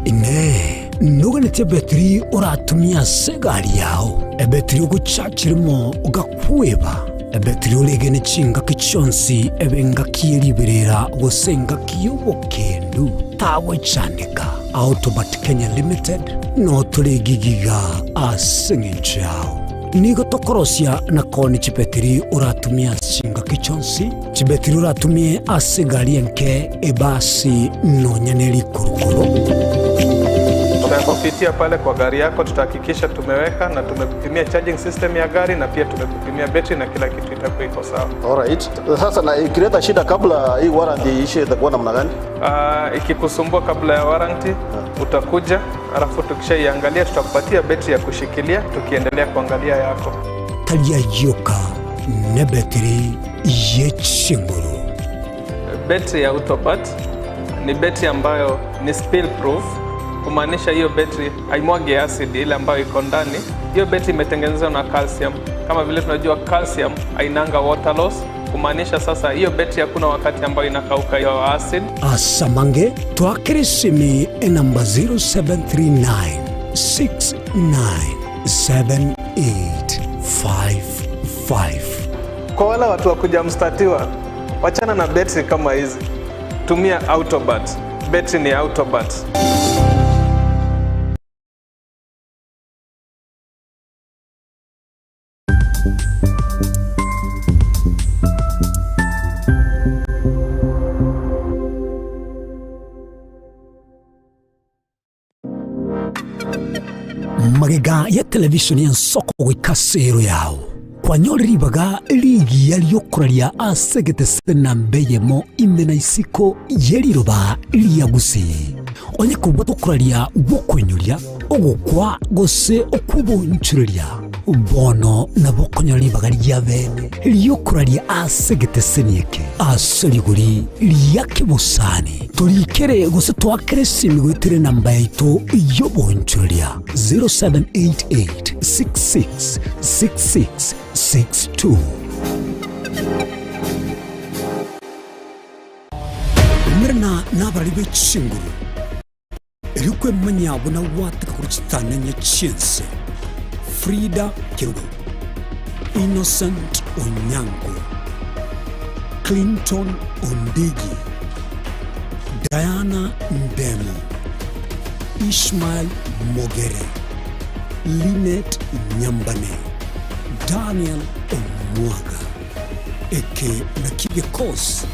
Inee, noganetie ebetiri oratumie ase egari yao, ebetiri ogochachirimo ogakweba, ebetiri oregene chingaki chionsi ebe engaki ye riberera gose engaki y'obokendu, tagwechandeka. Autobat Kenya Limited no tore gigiga ase eng'encho yao. Nigo tokorosia na koonia chibetiri oratumie ase chingaki chionsi, chibetiri oratumie ase egari enke, ebasi, nonya ne rikurukuru. Tutakupitia pale kwa gari yako, tutahakikisha tumeweka na tumekupimia charging system ya gari na pia tumekupimia betri na kila kitu itakuwa iko sawa. Alright. Sasa na ikileta shida kabla hii warranty iishe itakuwa namna gani? Ikikusumbua kabla ya warranty utakuja, alafu tukishaiangalia tutakupatia betri ya kushikilia tukiendelea kuangalia yako. Tari ayioka nebetiri ye chinguru. Betri ya Autobat ni betri ambayo ni spill proof, kumaanisha hiyo betri haimwagi acid ile ambayo iko ndani. Hiyo betri imetengenezwa na calcium. Kama vile tunajua calcium hainanga water loss, kumaanisha sasa hiyo betri hakuna wakati ambayo inakauka hiyo acid. Asamange twakere esimi enamba 0739 697855. Kwa wale watu wa kujamstatiwa, wachana na betri kama hizi, tumia Autobat. Betri ni Autobat. Magega ya televisheni y'ensoko goika ase ero yao, kwanyorire ribaga rigiya ri'okoraria ase egetese namba eyemo ime na isiko ye riroba ria Gusii. Onye kobwate okoraria gw'okoinyoria, ogokwa, gose okw'obonchoreria, bono nabo okonyora ribaga ria bene ri'okoraria ase egeteseni eke ase rigori ria kebosani. Torikere gose toakere esimi goetera enamba yaito y'obonchoreria 0788 66 66 62. Umerana nabarari be chinguru, erio kwemanyia buna gwateka korwa chitanenye chi'ense. Frida Kerubo, Innocent Onyango, Clinton Ondigi, Diana Ndemo, Ishmael Mogere, Linet Nyambane, Daniel Omwaga. Eke nakio gekosi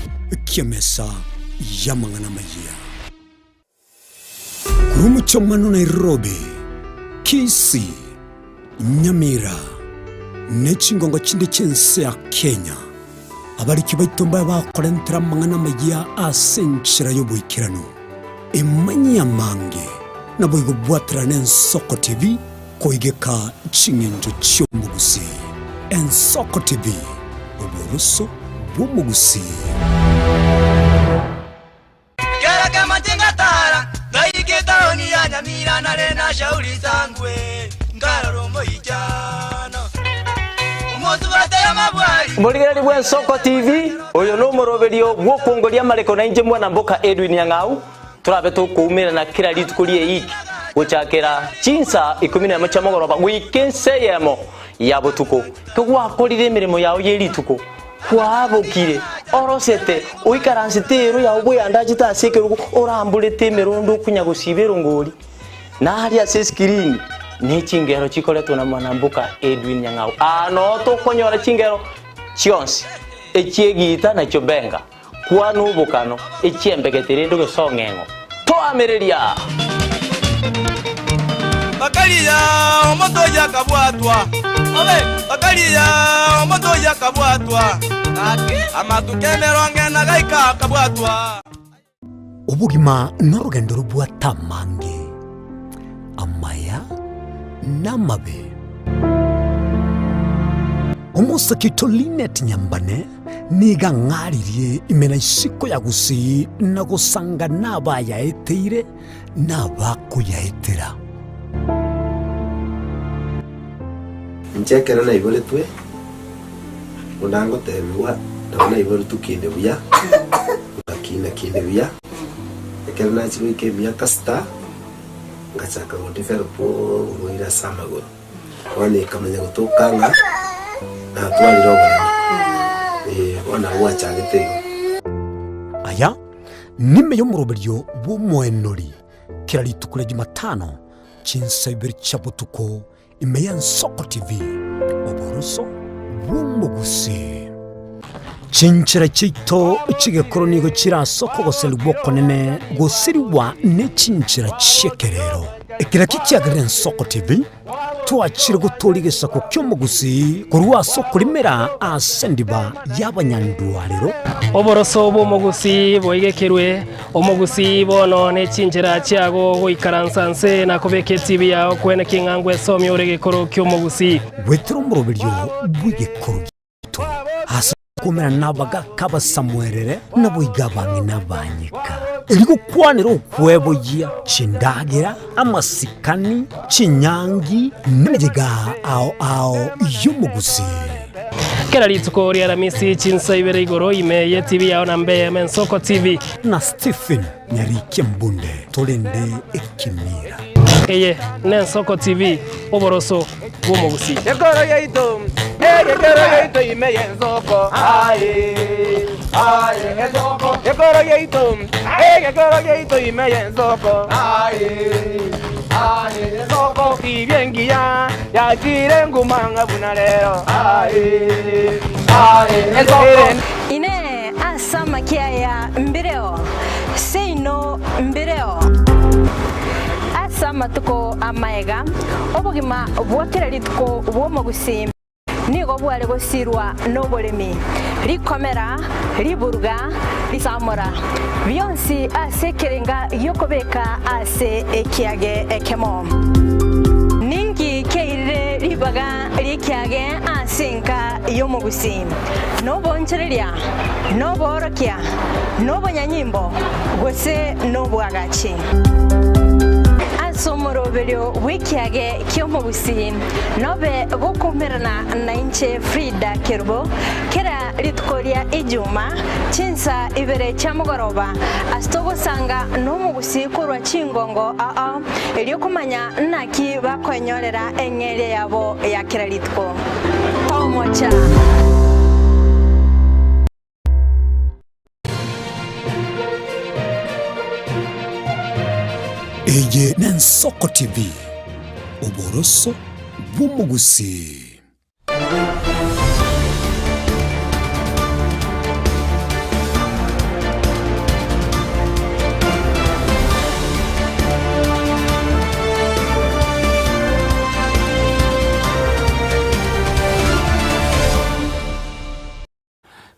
ki'emesa y'amang'ana amayia. Korwa omochie Nairobi, Kisii, Nyamira, ne chingongo chinde chi'ense ya Kenya, abariki baito mbabe bakorentera amang'ana amayia ase enchera y'oboikeranu. Emanyie amange, naboigo bwaterane Ensoko TV Koigeka ching'encho chi'omogusii. Ensoko TV, oboroso bw'omogusii. Kera kemache ngatara, ngaika etaoni ya Nyamira nare na shauri sangwe, nkarora omoichano, omosubate y'amabwari. Morigereri bw'Ensoko TV, oyo nomoroberio bw'okwongoria amareko na inche mwana mboka Edwin Nyang'au, Torabe tokoumerana kera rituko ri'eiki, gochakera chinsa ikomi nemo chia mogoroba goika ensa eyemo ya botuko. Kegwakorire emeremo yao ye rituko, kwabokire, orosete, oikaransete eero yao bweyandachete ase ekerogo, oramborete emerondo okonya gosiba erongori. Na aria ase eskirini ne chingero chikoretwa na mwanamboka Edwin Nyang'au. Aa noo tokonyora chingero chionsi, echi'egiita na chiobenga. Kwana obokano, echiembegete rende gose ong'eng'o. Toamereria! Bakaria omonto oyio akabwatwa, bakaria omonto oyio akabwatwa, amatuko emerongo ene agaika akabwatwa. Obogima norogendo robwate amange, amaya na amabe. Omosake oito Linet Nyambane nigo ang'aririe ime na isiko ya Gusii na gosanga nabayaeteire na abakoyaetera. Inche ekero naiboretwe, buna ngotebigwa, nabo naiboretwe kinde buya, ngakina kinde buya, ekero nachia goika emiaka sita, ngachaka go develop oborwaire ase amagoro. Bono ekamanya gotoka ng'a natwarire oboremo, eh, bono nabo gwachagete igo. Aya nime y'omoroberio bw'omoenori. Kera rituko ria Jumatano, chinsa ibere chia botuko, ime y'Ensoko TV, oboroso bw'omogusii. Chinchera chiaito chi'egekoro nigo chire ase okogoserigwa okonene gosirigwa ne chinchera chi'ekerero. Ekero ekio kiagerire Ensoko TV, Twachire gotooria egesaku ki'omogusii korwa ase okorimera ase endiba y'abanyandwarero. Oboroso bw'omogusii boigekerwe, omogusii bono ne chinchera chiago goikaransa nse na kobeka etibi yao kwene king'a ngwesomia ore egekoro ki'omogusii. Goetera omoroberio bw'egekoro giaito, ase Koumera nabagaaka abasamuerere, naboigo abang'ina banyeka. Erio gokwanera okweboyia, chindagera, amasikani, chinyangi, nemeyega ao ao y'omogusii. Kera rituko ri'Aramisi chinsa ibere igoro ime y'etibi yao na mbe Ensoko TV. Na Stephen Nyarikia Mbunde torende ekemira. Eye n'Ensoko TV, oboroso bw'omogusii. Gekoro yaito, egekoro yaito ime y'ensoko, aye, aye, ensoko. Gekoro yaito, egekoro yaito ime y'ensoko, aye, aye, ensoko. Tibia engiya yachire nguma ng'a buna rero, aye, aye, ensoko. Inee! Ase amakia aya mbireo? Seino mbireo. Ase amatuko amaega, obogima bwa kera rituko bw'omogusii nigo bware gosirwa noboremi, rikomera, riburuga, risamora, bionsi ase ekerenga gi'okobeka ase ekiage ekemo. Ninki kiairire ribaga ri'ekiage ase enka y'omogusii? Noboonchoreria, noboorokia, nobonyanyimbo, gose nobwagachi. Ase omoroberio bw'ekiage ki'omogusii, nobe gokoumerana nainche Frida Kerubo, kera rituko ria Ijuma, chinsa ibere chia mogoroba, ase togosanga nomogusii korwa chingongo ao, erio komanya naki bakoenyorera eng'eria yabo ya kera rituko. Omocha. Eye n'Ensoko TV, oboroso bw'omogusii.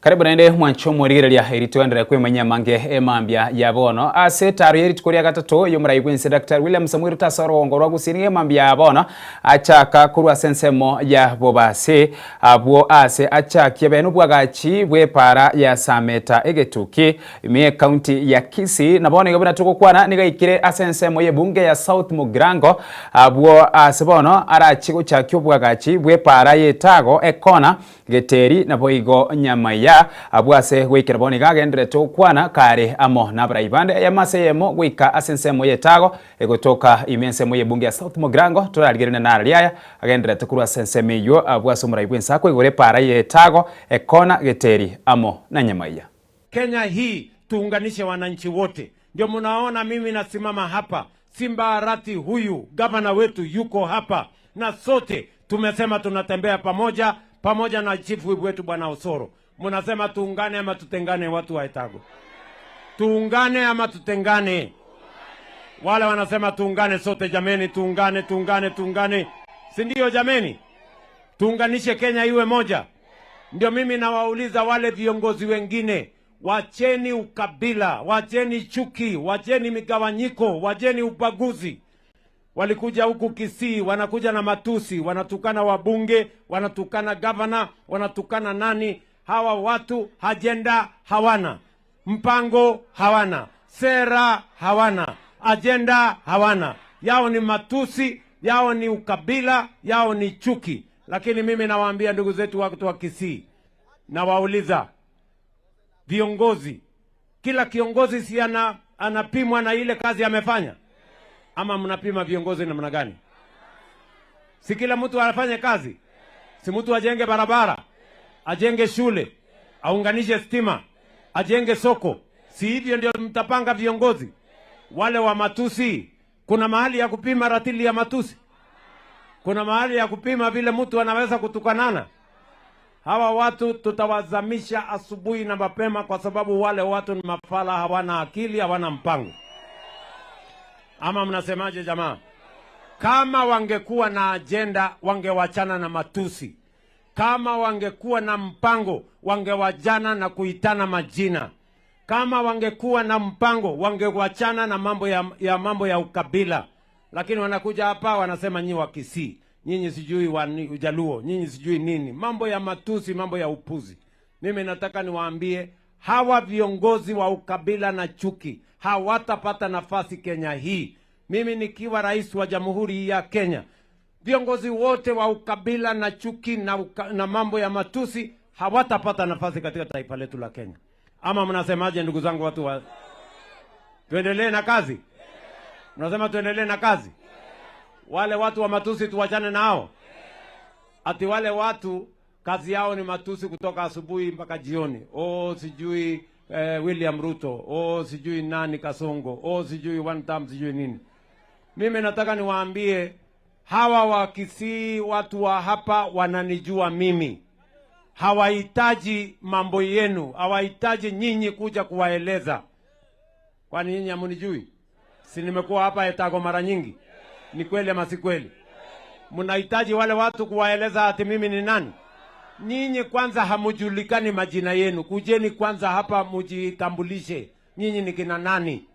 Karibu naende mwanche omorigereria eri toenderere kwemanyia amange emambia ya bono. Ase etaro ye rituko ria gatato y'omorai bw'ense Daktari William Samoei Ruto ase orogongo rwa Gusii nigo emambia ya bono achaka korwa ase ensemo ya Bobasi abwo ase achakia bene obwagachi bw'epaara ya Sameta egetuki ime y'ecounty ya Kisii na bono iga buna togokwana nigo aikire ase ensemo y'ebunge ya South Mugirango abwo ase bono arache gochakia obwagachi bw'epaara y'etago ekona Geteri naboigo Nyamaiya abwo ase goikera bono iga agendererete gokwana kare amo nabarai bande eyemo ase eyemo goika ase ensemo y'etago egotoka ime ensemo y'ebunge ya South Mugirango torarigeranie nararia aya agendererete korwa ase ensemo eyio abwo ase omorai bw'ense akoigora epaara y'etago ekona Geteri amo na Nyamaiya. Kenya hii tuunganishe wananchi wote. Ndio mnaona mimi nasimama hapa, Simba Arati huyu gavana wetu yuko hapa, na sote tumesema tunatembea pamoja, pamoja na chief whip wetu bwana Osoro. Mnasema tuungane ama tutengane, watu wa Etago? Tuungane ama tutengane? Wale wanasema tuungane sote, jameni, tuungane, tuungane, tuungane, si ndio jameni? Tuunganishe Kenya iwe moja. Ndio mimi nawauliza wale viongozi wengine, wacheni ukabila, wacheni chuki, wacheni migawanyiko, wacheni ubaguzi. Walikuja huku Kisii, wanakuja na matusi, wanatukana wabunge, wanatukana gavana, wanatukana nani. Hawa watu ajenda hawana, mpango hawana, sera hawana, ajenda hawana. Yao ni matusi, yao ni ukabila, yao ni chuki. Lakini mimi nawaambia ndugu zetu watu wa Kisii, nawauliza viongozi, kila kiongozi si ana, anapimwa na ile kazi amefanya, ama mnapima viongozi namna gani? Si kila mtu afanye kazi? Si mtu ajenge barabara, ajenge shule, aunganishe stima, ajenge soko? Si hivyo ndio mtapanga viongozi? Wale wa matusi Kuna mahali ya kupima ratili ya matusi? Kuna mahali ya kupima vile mtu anaweza kutukanana? Hawa watu tutawazamisha asubuhi na mapema, kwa sababu wale watu ni mafala, hawana akili, hawana mpango. Ama mnasemaje jamaa? Kama wangekuwa na ajenda wangewachana na matusi. Kama wangekuwa na mpango wangewajana na kuitana majina. Kama wangekuwa na mpango wangewachana na mambo ya, ya mambo ya ukabila. Lakini wanakuja hapa wanasema nyinyi wa Kisii, nyinyi sijui wa Jaluo, nyinyi sijui nini, mambo ya matusi, mambo ya upuzi. Mimi nataka niwaambie hawa viongozi wa ukabila na chuki hawatapata nafasi Kenya hii. Mimi nikiwa rais wa jamhuri ya Kenya, viongozi wote wa ukabila na chuki na, uka, na mambo ya matusi hawatapata nafasi katika taifa letu la Kenya. Ama mnasemaje, ndugu zangu watu wa... tuendelee na kazi? Mnasema tuendelee na kazi? Wale watu wa matusi tuwachane nao. Ati wale watu kazi yao ni matusi kutoka asubuhi mpaka jioni. Oh, sijui eh, William Ruto, oh, sijui nani Kasongo, oh, sijui one term, sijui nini. Mimi nataka niwaambie hawa wa Kisii, watu wa hapa wananijua mimi, hawahitaji mambo yenu, hawahitaji nyinyi kuja kuwaeleza. Kwani nyinyi hamunijui? Si nimekuwa hapa Etago mara nyingi? Ni kweli ama si kweli? Mnahitaji wale watu kuwaeleza ati mimi ni nani? Nyinyi kwanza hamujulikani majina yenu. Kujeni kwanza hapa mujitambulishe, nyinyi ni kina nani?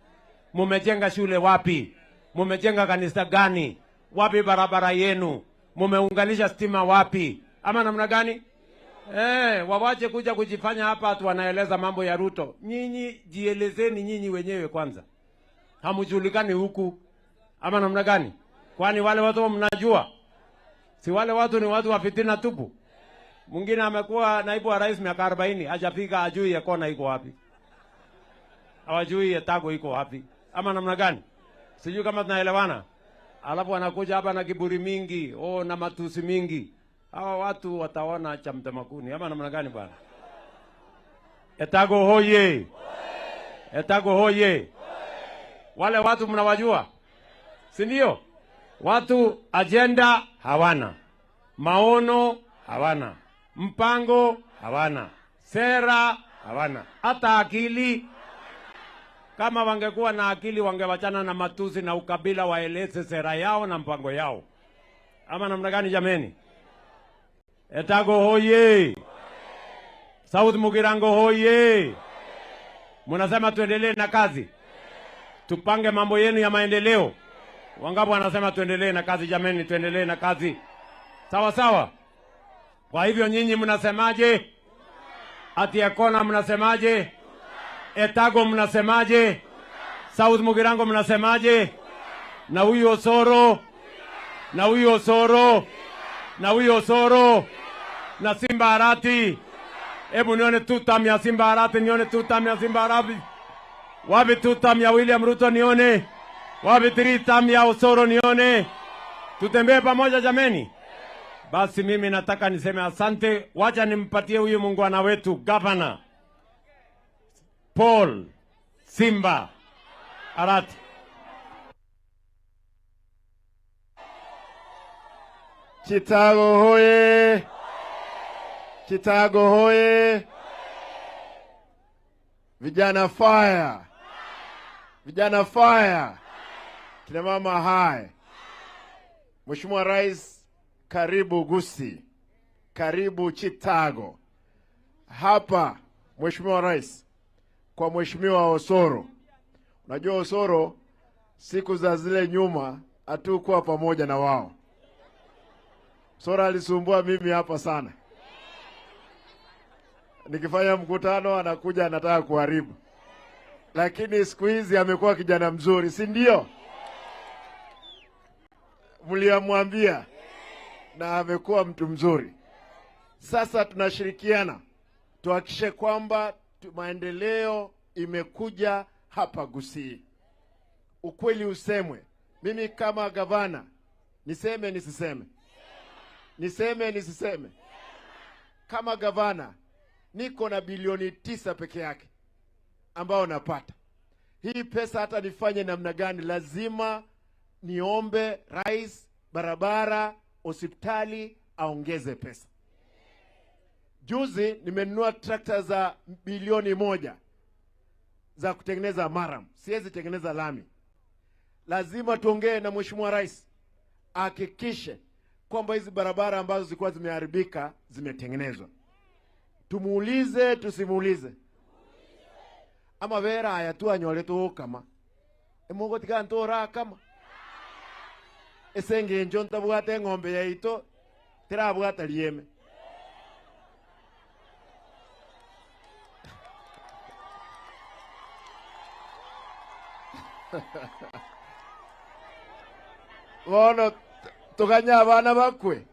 Mumejenga shule wapi? Mumejenga kanisa gani? Wapi barabara yenu? Mumeunganisha stima wapi? Ama namna gani? Eh, wawache kuja kujifanya hapa watu wanaeleza mambo ya Ruto. Nyinyi jielezeni nyinyi wenyewe kwanza, hamujulikani huku ama namna gani? Kwani wale watu mnajua? Si wale watu ni watu wa fitina tupu. Mwingine amekuwa naibu wa rais miaka 40 hajafika, ajui ya kona iko wapi, hawajui Etago iko wapi, ama namna gani? Sijui kama tunaelewana. Alafu anakuja hapa na kiburi mingi, oh, na matusi mingi. Hawa watu wataona cha mtemakuni ama namna gani bwana? Etago hoye! Etago hoye! Wale watu mnawajua, si ndio? Watu ajenda hawana, maono hawana, mpango hawana, sera hawana, hata akili. Kama wangekuwa na akili wangewachana na matusi na ukabila, waeleze sera yao na mpango yao, ama namna gani jameni? Etago hoye! South Mugirango hoye! Munasema tuendelee na kazi, tupange mambo yenu ya maendeleo. Wangapi wanasema tuendelee na kazi? Jameni, tuendelee na kazi, sawa sawa. Kwa hivyo nyinyi mnasemaje? Ati Ekona mnasemaje? Etago mnasemaje? South Mugirango mnasemaje? Na huyu Osoro, na huyu Osoro, na huyu Osoro na Simba Arati. Hebu nione tutam ya Simba Arati, nione tutam ya Simba Arati. Wapi tutam ya William Ruto nione? Wapi tritam ya Osoro nione? Tutembee pamoja jameni. Basi mimi nataka niseme asante. Wacha nimpatie huyu muungwana wetu gavana Paul Simba Arati. Chitago hoye! Chitago hoye! Vijana fire! Vijana fire! Kina mama hai! Mheshimiwa Rais, karibu Gusii, karibu Chitago. Hapa Mheshimiwa Rais, kwa Mheshimiwa Osoro. Unajua Osoro, siku za zile nyuma hatukuwa pamoja na wao. Sora alisumbua mimi hapa sana, nikifanya mkutano anakuja anataka kuharibu, lakini siku hizi amekuwa kijana mzuri, si ndio? Mliamwambia na amekuwa mtu mzuri. Sasa tunashirikiana tuhakikishe kwamba maendeleo imekuja hapa Gusii. Ukweli usemwe, mimi kama gavana niseme nisiseme? Niseme nisiseme? Kama gavana niko na bilioni 9 peke yake ambao napata. Hii pesa hata nifanye namna gani, lazima Niombe rais, barabara, hospitali aongeze pesa. Juzi nimenunua trakta za bilioni moja za kutengeneza maram, siwezi tengeneza lami. Lazima tuongee na mheshimiwa rais ahakikishe kwamba hizi barabara ambazo zilikuwa zimeharibika zimetengenezwa. Tumuulize tusimuulize? Amabere aya twanyore togokama emogotiga ntorakama ase eng'encho ntabwate eng'ombe yaito terabwata rieme. Bono toganye abana bakwe,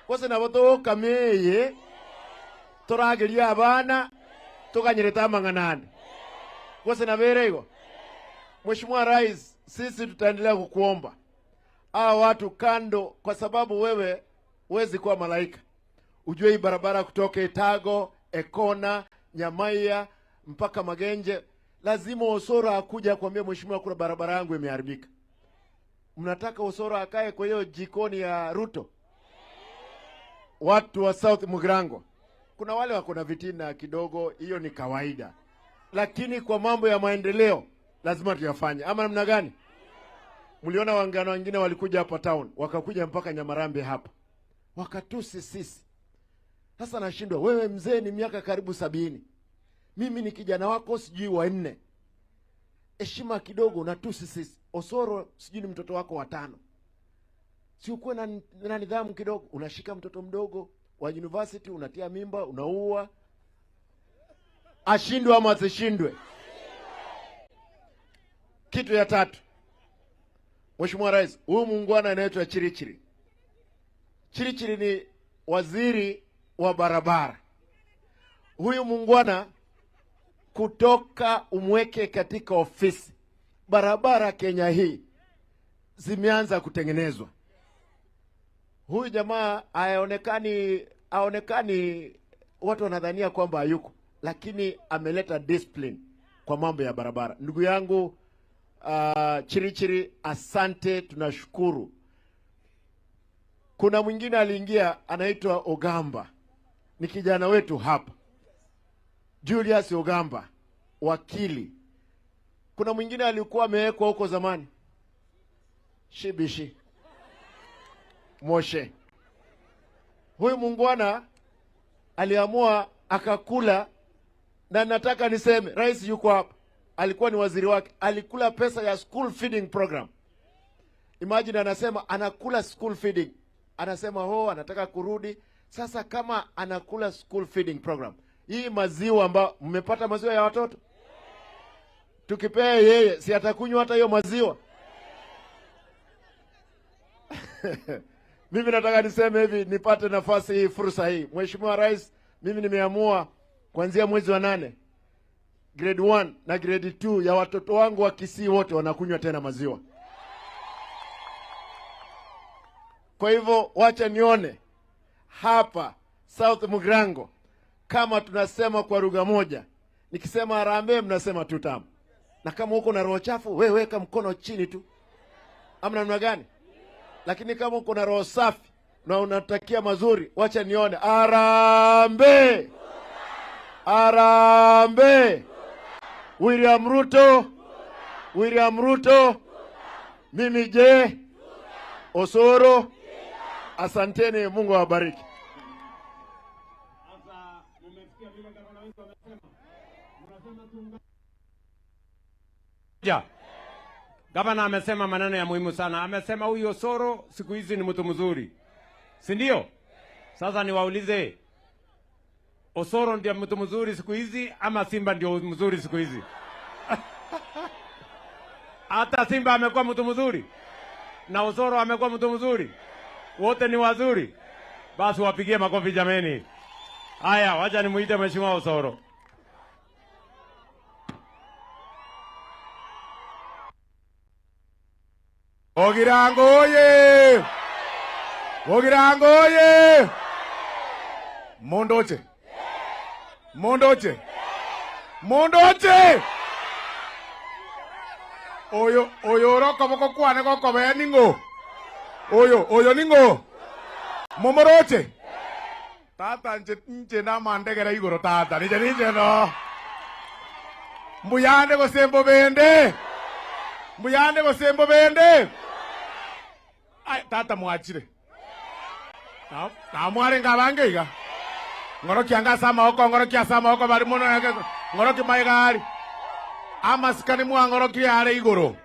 gose nabo togokama eye toragerie abana toganyerete amang'ana ande, gose nabo ere igo. Mheshimiwa Rais, sisi tutaendelea kukuomba hawa watu kando, kwa sababu wewe huwezi kuwa malaika. Ujue hii barabara kutoka Itago, Ekona, Nyamaiya mpaka Magenje, lazima Osoro akuja akwambie, mheshimiwa, kuna barabara yangu imeharibika. Mnataka Osoro akae kwa hiyo jikoni ya Ruto? Watu wa South Mugirango, kuna wale wako na vitina kidogo, hiyo ni kawaida, lakini kwa mambo ya maendeleo lazima tuyafanye, ama namna gani? Mliona wangano wengine walikuja hapa town, wakakuja mpaka Nyamarambe hapa, wakatusi sisi. Sasa nashindwa, wewe mzee ni miaka karibu sabini, mimi ni kijana wako sijui wa nne, heshima kidogo, unatusi sisi. Osoro sijui ni mtoto wako wa tano, si ukuwe na, na nidhamu kidogo? Unashika mtoto mdogo wa university unatia mimba, unaua. Ashindwe ama asishindwe? Kitu ya tatu, Mheshimiwa Rais, huyu muungwana anaitwa Chirichiri. Chirichiri ni waziri wa barabara. Huyu muungwana kutoka umweke katika ofisi, barabara Kenya hii zimeanza kutengenezwa. Huyu jamaa haonekani, haonekani, watu wanadhania kwamba hayuko, lakini ameleta discipline kwa mambo ya barabara. Ndugu yangu Chirichiri, asante, tunashukuru. Kuna mwingine aliingia anaitwa Ogamba, ni kijana wetu hapa, Julius Ogamba, wakili. Kuna mwingine alikuwa amewekwa huko zamani, Shibishi Moshe. Huyu muungwana aliamua akakula, na nataka niseme rais yuko hapa, alikuwa ni waziri wake, alikula pesa ya school feeding program. Imagine anasema anakula school feeding, anasema ho, anataka kurudi sasa. Kama anakula school feeding program, hii maziwa ambayo mmepata maziwa ya watoto, tukipea yeye, si atakunywa hata hiyo maziwa? Mimi nataka niseme hivi, nipate nafasi hii, fursa hii. Mheshimiwa Rais, mimi nimeamua kuanzia mwezi wa nane grade 1 na grade 2 ya watoto wangu wa Kisii wote wanakunywa tena maziwa. Kwa hivyo wacha nione hapa South Mugirango kama tunasema kwa lugha moja. Nikisema harambee, mnasema tu tamu, na kama uko na roho chafu, we weka mkono chini tu, ama namna gani? Lakini kama uko na roho safi na unatakia mazuri, wacha nione harambee, harambee. William Ruto, William Ruto, mimi je, Osoro, asanteni, Mungu awabariki. Ja. Gavana amesema maneno ya muhimu sana. Amesema huyu Osoro siku hizi ni mtu mzuri, si ndio? Sasa niwaulize, Osoro ndio mtu mzuri siku hizi ama Simba ndio mzuri siku hizi? Hata Simba amekuwa mtu mzuri na Osoro amekuwa mtu mzuri, wote ni wazuri. Basi wapigie makofi jameni. Haya, wacha nimuite Mheshimiwa Osoro. Ogirango oye! Ogirango oye! Mondoche. Mondoche. Mondoche! Oyo oyo ore okoboko kwane gokobea ning'o? Oyo oyo ning'o? Momoroche? Tata nche nche namandegere igoro tata ninche ninche no. Mbuyande gose mbobende? Mbuyande gose mbobende? Ai tata mwachire. Na namwarenge abange iga. Ng'orokia anga ase amaboko, ng'orokia ase amaboko bari mono ng'orokia magega aria. Amasikani mwang'orokirie are igoro.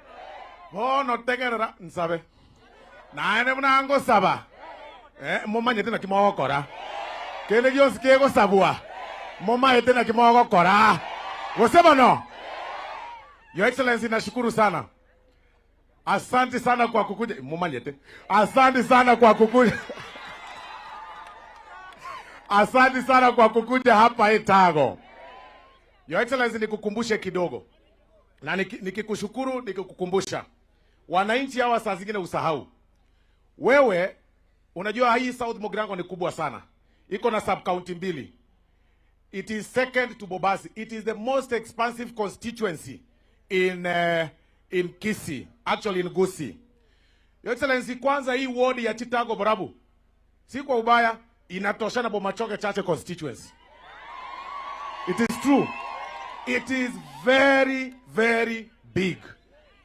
Bono tegerera nsabe. Naende buna ngosaba, eh, momanyete naki mogokora. Kende gionsi kegosabwa, momaete naki mogokora. Gose bono? Your Excellency, nashukuru sana. Asante sana kwa kukuja. Mumanyete. Asante sana kwa kukuja. Asante sana kwa kukuja hapa Etago. Your Excellency, nikukumbushe kidogo na nikikushukuru nikikukumbusha, wananchi hawa saa zingine usahau. Wewe unajua hii South Mugirango ni kubwa sana, iko na sub county mbili. It is second to Bobasi. It is the most expansive constituency in Kisii, actually in Gusii. Your Excellency, kwanza hii ward ya Chitago Borabu, si kwa ubaya, inatoshana Bomachoge Chache constituency. It is true. It is very very big.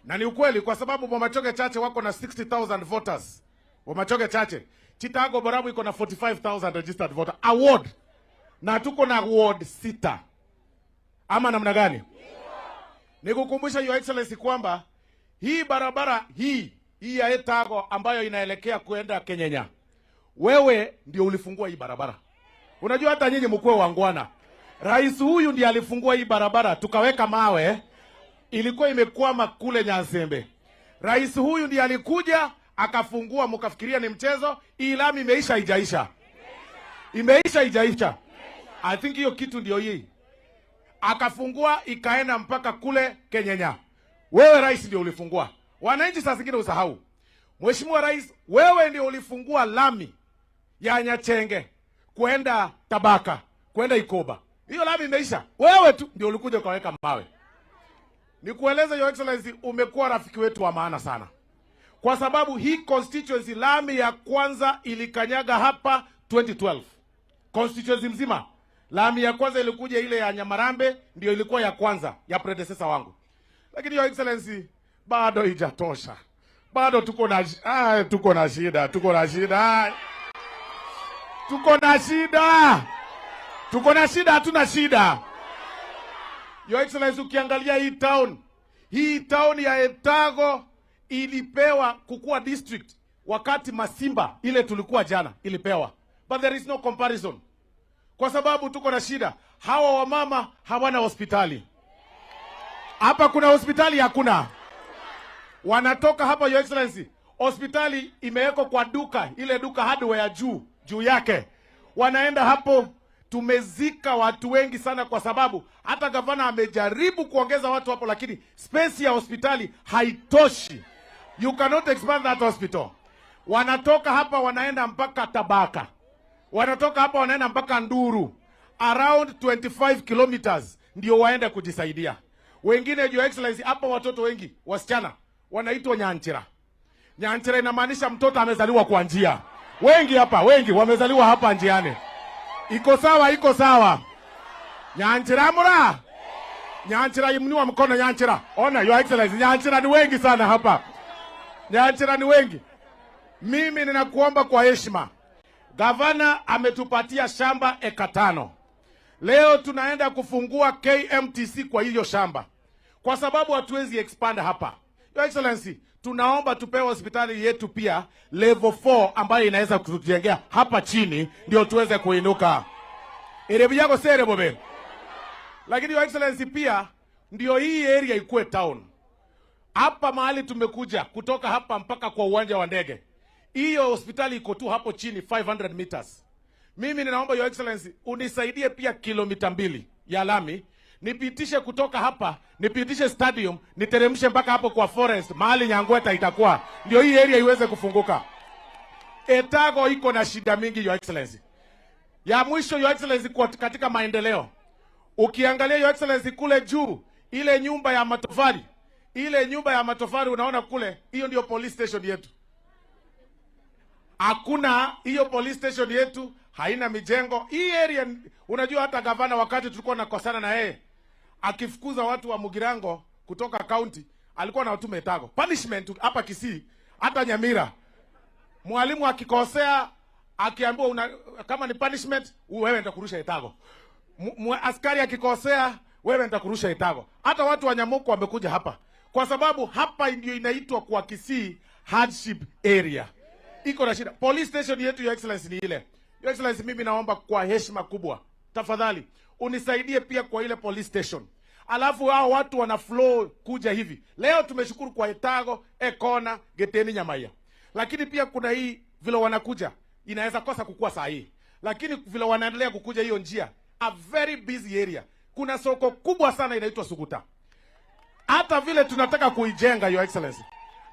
Na ni ukweli kwa sababu Bomachoge Chache wako na 60,000 voters. Bomachoge Chache. Chitago Borabu iko na 45,000 registered voters. A ward. Na tuko na ward sita. Ama namna gani? Nikukumbusha Your Excellency kwamba hii barabara hii hii ya Etago ambayo inaelekea kuenda Kenyenya, wewe ndio ulifungua hii barabara. Unajua hata nyinyi mkuwe wangwana. Rais huyu ndiye alifungua hii barabara, tukaweka mawe, ilikuwa imekwama kule Nyansembe. Rais huyu ndiye alikuja akafungua, mkafikiria ni mchezo. Hii lami imeisha, haijaisha? Imeisha, haijaisha? I think hiyo kitu ndio hii akafungua ikaenda mpaka kule Kenyenya. Wewe rais ndio ulifungua. Wananchi saa zingine usahau. Mheshimiwa Rais, wewe ndio ulifungua lami ya Nyachenge kwenda Tabaka, kwenda Ikoba. Hiyo lami imeisha. Wewe tu ndio ulikuja ukaweka mawe. Nikueleze Your Excellency, umekuwa rafiki wetu wa maana sana, kwa sababu hii constituency lami ya kwanza ilikanyaga hapa 2012 constituency mzima. Lami ya kwanza ilikuja ile ya Nyamarambe, ndio ilikuwa ya kwanza ya predecessor wangu, lakini Your Excellency bado haijatosha, bado tuko na tuko na shida, tuko na shida, tuko na shida, tuko na shida, hatuna shida. Your Excellency, ukiangalia hii town, hii town ya Etago ilipewa kukuwa district wakati Masimba ile tulikuwa jana ilipewa, but there is no comparison kwa sababu tuko na shida. Hawa wamama hawana hospitali hapa. Kuna hospitali? Hakuna. Wanatoka hapa, Your Excellency, hospitali imewekwa kwa duka, ile duka hardware ya juu juu yake, wanaenda hapo. Tumezika watu wengi sana, kwa sababu hata gavana amejaribu kuongeza watu hapo, lakini space ya hospitali haitoshi. You cannot expand that hospital. Wanatoka hapa wanaenda mpaka Tabaka, wanatoka hapa wanaenda mpaka Nduru, around 25 kilometers ndio waende kujisaidia. Wengine, Your Excellency, hapa watoto wengi wasichana wanaitwa nyanchira. Nyanchira inamaanisha mtoto amezaliwa kwa njia. Wengi hapa, wengi wamezaliwa hapa njiani. Iko sawa, iko sawa. Nyanchira mura. Nyanchira imniwa mkono Nyanchira. Ona, Your Excellency, Nyanchira ni wengi sana hapa. Nyanchira ni wengi. Mimi ninakuomba kwa heshima, gavana ametupatia shamba eka 5. Leo tunaenda kufungua KMTC kwa hiyo shamba, kwa sababu hatuwezi expand hapa. Your Excellency, tunaomba tupewe hospitali yetu pia level 4 ambayo inaweza kutujengea hapa chini, ndio tuweze kuinuka. Erebu yako sere bobe. Lakini Your Excellency, pia ndio hii area ikue town. Hapa mahali tumekuja kutoka hapa mpaka kwa uwanja wa ndege, hiyo hospitali iko tu hapo chini 500 meters. Mimi ninaomba Your Excellency unisaidie pia kilomita 2 ya lami nipitishe kutoka hapa, nipitishe stadium, niteremshe mpaka hapo kwa forest mahali Nyangweta itakuwa, ndio hii area iweze kufunguka. Etago iko na shida mingi Your Excellency. Ya mwisho Your Excellency, kwa katika maendeleo, ukiangalia Your Excellency kule juu, ile nyumba ya matofali Ile nyumba ya matofali unaona kule, hiyo ndio police station yetu. Hakuna hiyo police station yetu haina mijengo. Hii area unajua, hata gavana wakati tulikuwa nakosana na yeye akifukuza watu wa Mugirango kutoka county alikuwa anawatuma Etago. Punishment hapa Kisii, hata Nyamira, mwalimu akikosea akiambiwa una, kama ni punishment wewe nitakurusha Etago. Askari akikosea wewe nitakurusha Etago. Hata watu wa Nyamuko wamekuja hapa kwa sababu hapa ndio inaitwa kwa Kisii hardship area, iko na shida. Police station yetu, Your Excellency, ni ile. Your Excellency, mimi naomba kwa heshima kubwa, tafadhali unisaidie pia kwa ile police station. Alafu hao watu wana flow kuja hivi. Leo tumeshukuru kwa Etago, Ekona, Geteni, Nyamaiya, lakini pia kuna hii vile wanakuja inaweza kosa kukua saa hii, lakini vile wanaendelea kukuja hiyo njia, a very busy area. Kuna soko kubwa sana inaitwa Suguta hata vile tunataka kuijenga Your Excellency,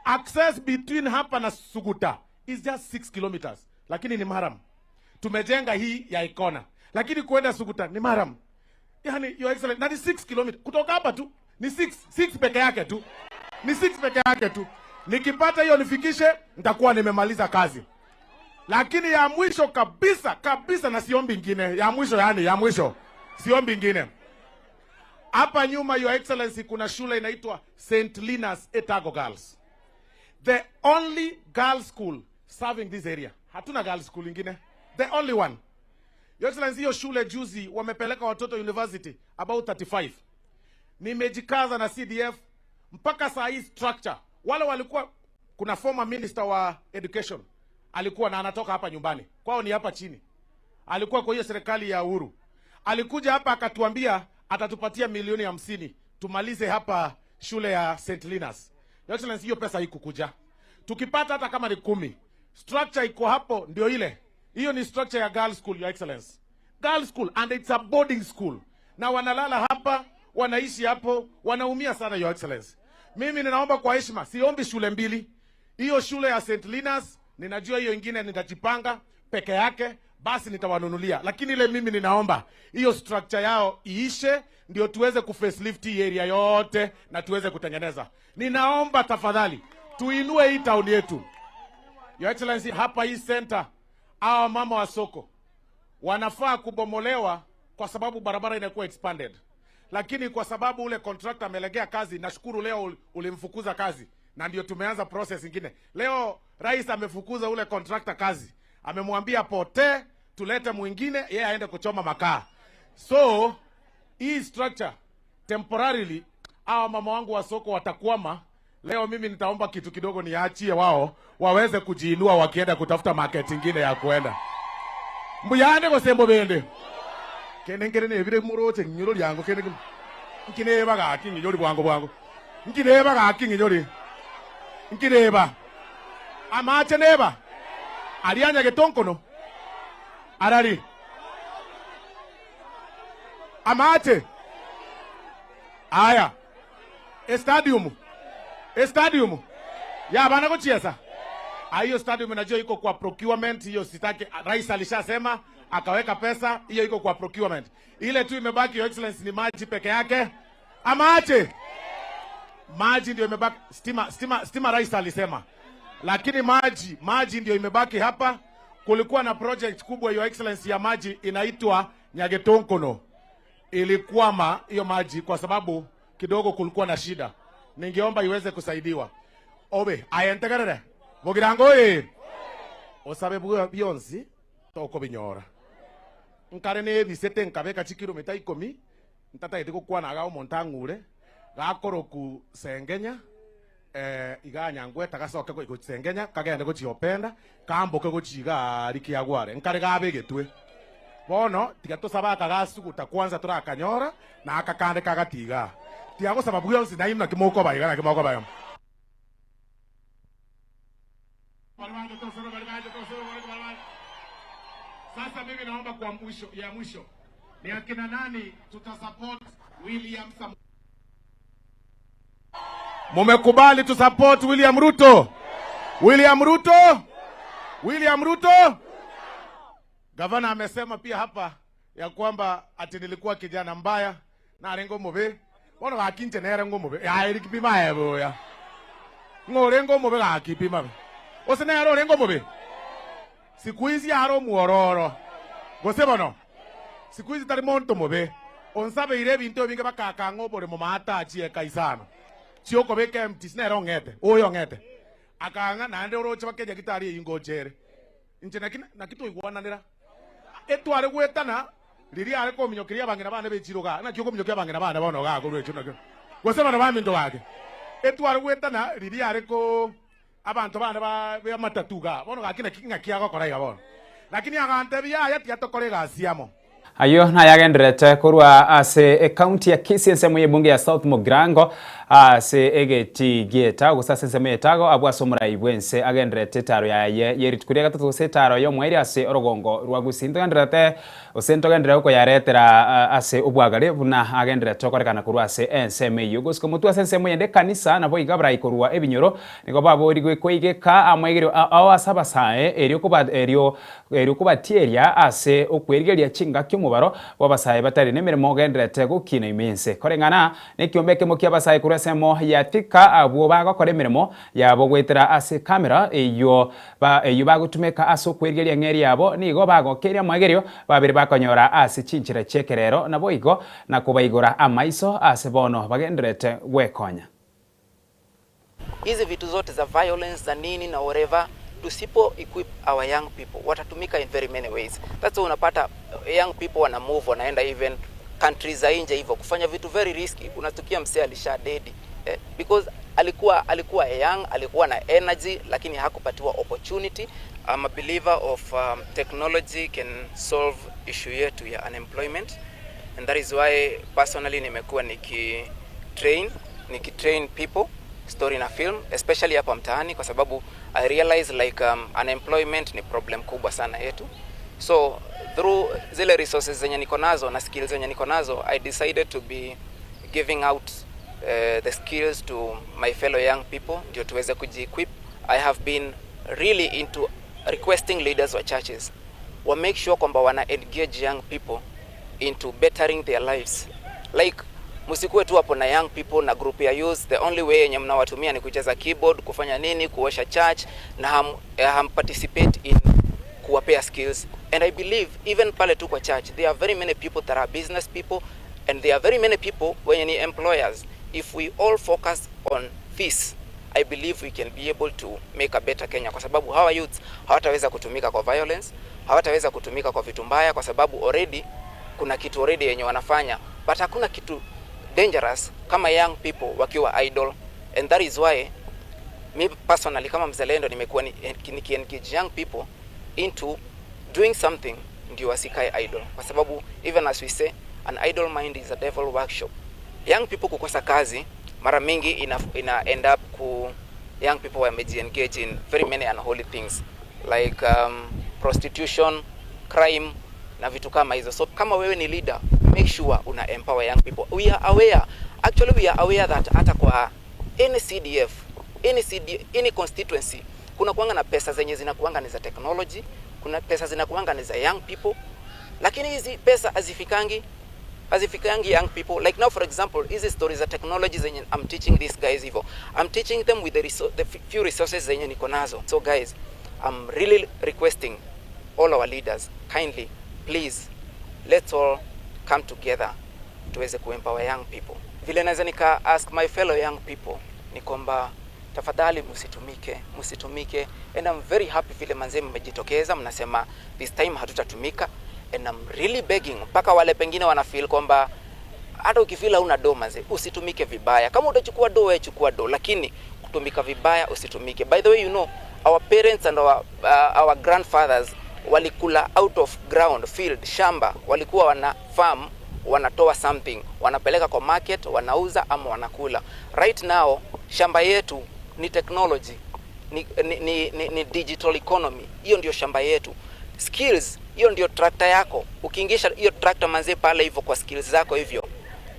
access between hapa na Suguta is just 6 kilometers, lakini ni maram. Tumejenga hii ya Ikona, lakini kuenda Suguta ni maram. Yani Your Excellency, na ni 6 kilometers kutoka hapa tu ni 6 6 peke yake tu, ni 6 peke yake tu. Nikipata hiyo nifikishe, nitakuwa nimemaliza kazi. Lakini ya mwisho kabisa kabisa, na siombi ingine, ya mwisho yani, ya mwisho siombi ingine. Hapa nyuma Your Excellency, kuna shule inaitwa St. Linus Etago Girls, the only girls school serving this area. Hatuna girls school ingine, the only one. Your Excellency, hiyo shule juzi wamepeleka watoto university about 35. Nimejikaza na CDF mpaka saa hii structure. Wale walikuwa kuna former minister wa education alikuwa na anatoka hapa nyumbani kwao, ni hapa chini, alikuwa kwa hiyo serikali ya Uhuru. Alikuja hapa akatuambia atatupatia milioni 50 tumalize hapa shule ya St. Linus. Your Excellency, hiyo pesa haikukuja. Tukipata hata kama ni 10, structure iko hapo, ndio ile hiyo ni structure ya girls school, Your Excellency. Girls school and it's a boarding school, na wanalala hapa, wanaishi hapo, wanaumia sana, Your Excellency. Mimi ninaomba kwa heshima, siombi shule mbili, hiyo shule ya St. Linus ninajua hiyo ingine nitajipanga peke yake, basi nitawanunulia, lakini ile mimi ninaomba hiyo structure yao iishe, ndio tuweze kufacelift hii area yote na tuweze kutengeneza. Ninaomba tafadhali tuinue hii town yetu. Your Excellency, hapa hii center, hawa mama wa soko wanafaa kubomolewa kwa sababu barabara inakuwa expanded, lakini kwa sababu ule contractor amelegea kazi, nashukuru leo ulimfukuza kazi na ndio tumeanza process ingine. Leo rais amefukuza ule contractor kazi, amemwambia potee, tulete mwingine, yeye aende kuchoma makaa. So hii structure temporarily, hawa mama wangu wa soko watakwama. Leo mimi nitaomba kitu kidogo niachie wao waweze kujiinua wakienda kutafuta market ingine ya kuenda mbuyande gosembo bende kene nkere nebire muroche ng'iro lyango kene nkineba gaki ng'inyori bwango bwango nkineba gaki ng'inyori nkineba amache neba arianya getonkono arari amache aya estadium estadium ya bana kucheza hiyo stadium najua iko kwa procurement hiyo, sitaki. Rais alishasema akaweka pesa hiyo, iko kwa procurement. Ile tu imebaki Your Excellency ni maji peke yake, amache maji ndio imebaki. Stima, stima, stima rais alisema, lakini maji, maji ndio imebaki hapa. Kulikuwa na project kubwa Your Excellency ya maji inaitwa Nyagetonkono, ilikwama hiyo maji kwa sababu kidogo kulikuwa na shida. Ningeomba iweze kusaidiwa. Obe ayentegerere Mugirango oye osabe bwa bionsi tokobinyora nkare nebisete nkabeka chikilomita 10 ntataete gokwana omonto ang'ure gakoroku sengenya iga nyangweta gacoke gosengenya kagende gochiopenda kamboke gochiga rikiagware nkare gabegetwe bono tiga tosaba akagasuguta kwanza torakanyora na akakande kagatiga tiga gosaba bwionsi naimwe naki mokobaiga naki mokobaiga. Sasa mimi naomba kwa mwisho ya mwisho ni akina nani tutasupport William Samoei. Mumekubali tu support William Ruto? William Ruto? William Ruto? Gavana amesema pia hapa ya kwamba ati nilikuwa kijana mbaya na arengo mube. Bono gaki inche nere ng'omobe, yaya Eric pima aye buya. Ng'o orenge omobe gaki pima be. Gose nere orenge omobe? Siku hizi are omwororo. Gose bono? Siku hizi tari monto mobe. Onsabeire ebinto ebinge bakakang'a oboremo maate achie eka isano. Chiokobeka empty, nere ong'ete, oyo ong'ete. Akang'a naende oroche baka enyagitari eyio ngocha ere. Inche naki naki twaigwananera? Etware goetana riria are kominyokeria abang'ina bane b'echiiro igaa. Naki okominyokia abang'ina bane bono igaa korwa ekio nakio? Gose bano baminto gaki? Etware goetana riria are ko abanto bane ba b'amatatu igaa. Bono gaki naki ng'aki agokora iga bono? Lakini agantebia, Yaya, tiga tokore egasi amo. Ayio nayagendererete korwa ase ekaunti ya Kisii ensemo y'ebunge ya South Mugirango ase egetii gi'etago gose ase ensemo y'etago abwo ase omorai bw'ense agendererete etaro yaye ye rituko ria gatato gose etaro y'omoerio ase orogongo rwa Gusii. Ntogendererete gose ntogenderere gokoyaretera ase obwagare buna agendererete gokorekana korwa ase ensemo eyio. Gosika omotwe ase ensemo eyende ekanisa naboigo abarai korwa ebinyoro nigo baborigwe koigeka amaegerio ao ase abasae erio koba erio Erio kobatieria ase okwerigeria chingaki omobaro bw'abasae batari nemeremo ogendererete gokina ime y'ense. Koreng'ana nekiombe ekemo ki'abasae korwa ensemo ya Thika abwo bagokora emeremo yabo goetera ase ekamera eyio eyio bagotumeka ase okwerigeria eng'eria yabo nigo bagokeria amaegerio babere bakonyora ase chinchera chi'ekerero naboigo na kobaigora amaiso ase bono bagendererete gwekonya. Hizi vitu zote za violence za nini na whatever, tusipo equip our young people watatumika in very many ways. That's why unapata young people wana move wanaenda even countries za nje hivyo kufanya vitu very risky. Unatukia msee alisha dedi eh, because alikuwa alikuwa young, alikuwa na energy lakini hakupatiwa opportunity. I'm a believer of um, technology can solve issue yetu ya unemployment and that is why personally nimekuwa niki train niki train people story na film especially hapa mtaani kwa sababu I realize like um, unemployment ni problem kubwa sana yetu so through zile resources zenye niko nazo na skills zenye niko nazo I decided to be giving out uh, the skills to my fellow young people ndio tuweze kujiequip. I have been really into requesting leaders wa churches wa make sure kwamba wana engage young people into bettering their lives like msikuwe tu hapo na young people na group ya youth the only way yenye mnawatumia ni kucheza keyboard kufanya nini kuosha church na ham, eh, ham participate in kuwapea skills and i believe even pale tu kwa church there are very many people that are business people and there are very many people wenye ni employers if we all focus on this i believe we can be able to make a better Kenya kwa sababu hawa youths hawataweza kutumika kwa violence hawataweza kutumika kwa vitu mbaya kwa sababu already kuna kitu already yenye wanafanya but hakuna kitu dangerous kama young people wakiwa idle and that is why mi personally kama mzalendo nimekuwa niki engage young people into doing something ndio wasikae idle kwa sababu even as we say an idle mind is a devil workshop young people kukosa kazi mara mingi ina, ina end up ku young people wamejiengage in very many unholy things like um, prostitution crime na vitu kama hizo so kama wewe ni leader make sure una empower young people we are aware actually we are aware that hata kwa any CDF any CD, any constituency kuna kuanga na pesa zenye zinakuanga ni za technology kuna pesa zinakuanga ni za young people lakini hizi pesa hazifikangi hazifikangi young people like now for example hizi stories za technology zenye I'm teaching these guys hivyo I'm teaching them with the, reso the few resources zenye niko nazo so guys I'm really requesting all our leaders kindly please let's all come together tuweze kuempower young people vile naweza nika ask my fellow young people ni kwamba tafadhali msitumike msitumike and I'm very happy vile manzee mmejitokeza mnasema this time hatutatumika and I'm really begging mpaka wale pengine wana feel kwamba hata ukifeel hauna do manze usitumike vibaya kama utachukua do wewe chukua do lakini kutumika vibaya usitumike by the way you know our parents and our, uh, our grandfathers walikula out of ground field shamba walikuwa wana farm wanatoa something wanapeleka kwa market wanauza ama wanakula right now shamba yetu ni technology ni, ni, ni, ni, ni digital economy hiyo ndio shamba yetu skills hiyo ndio tractor yako ukiingisha hiyo tractor manze pale hivyo kwa skills zako hivyo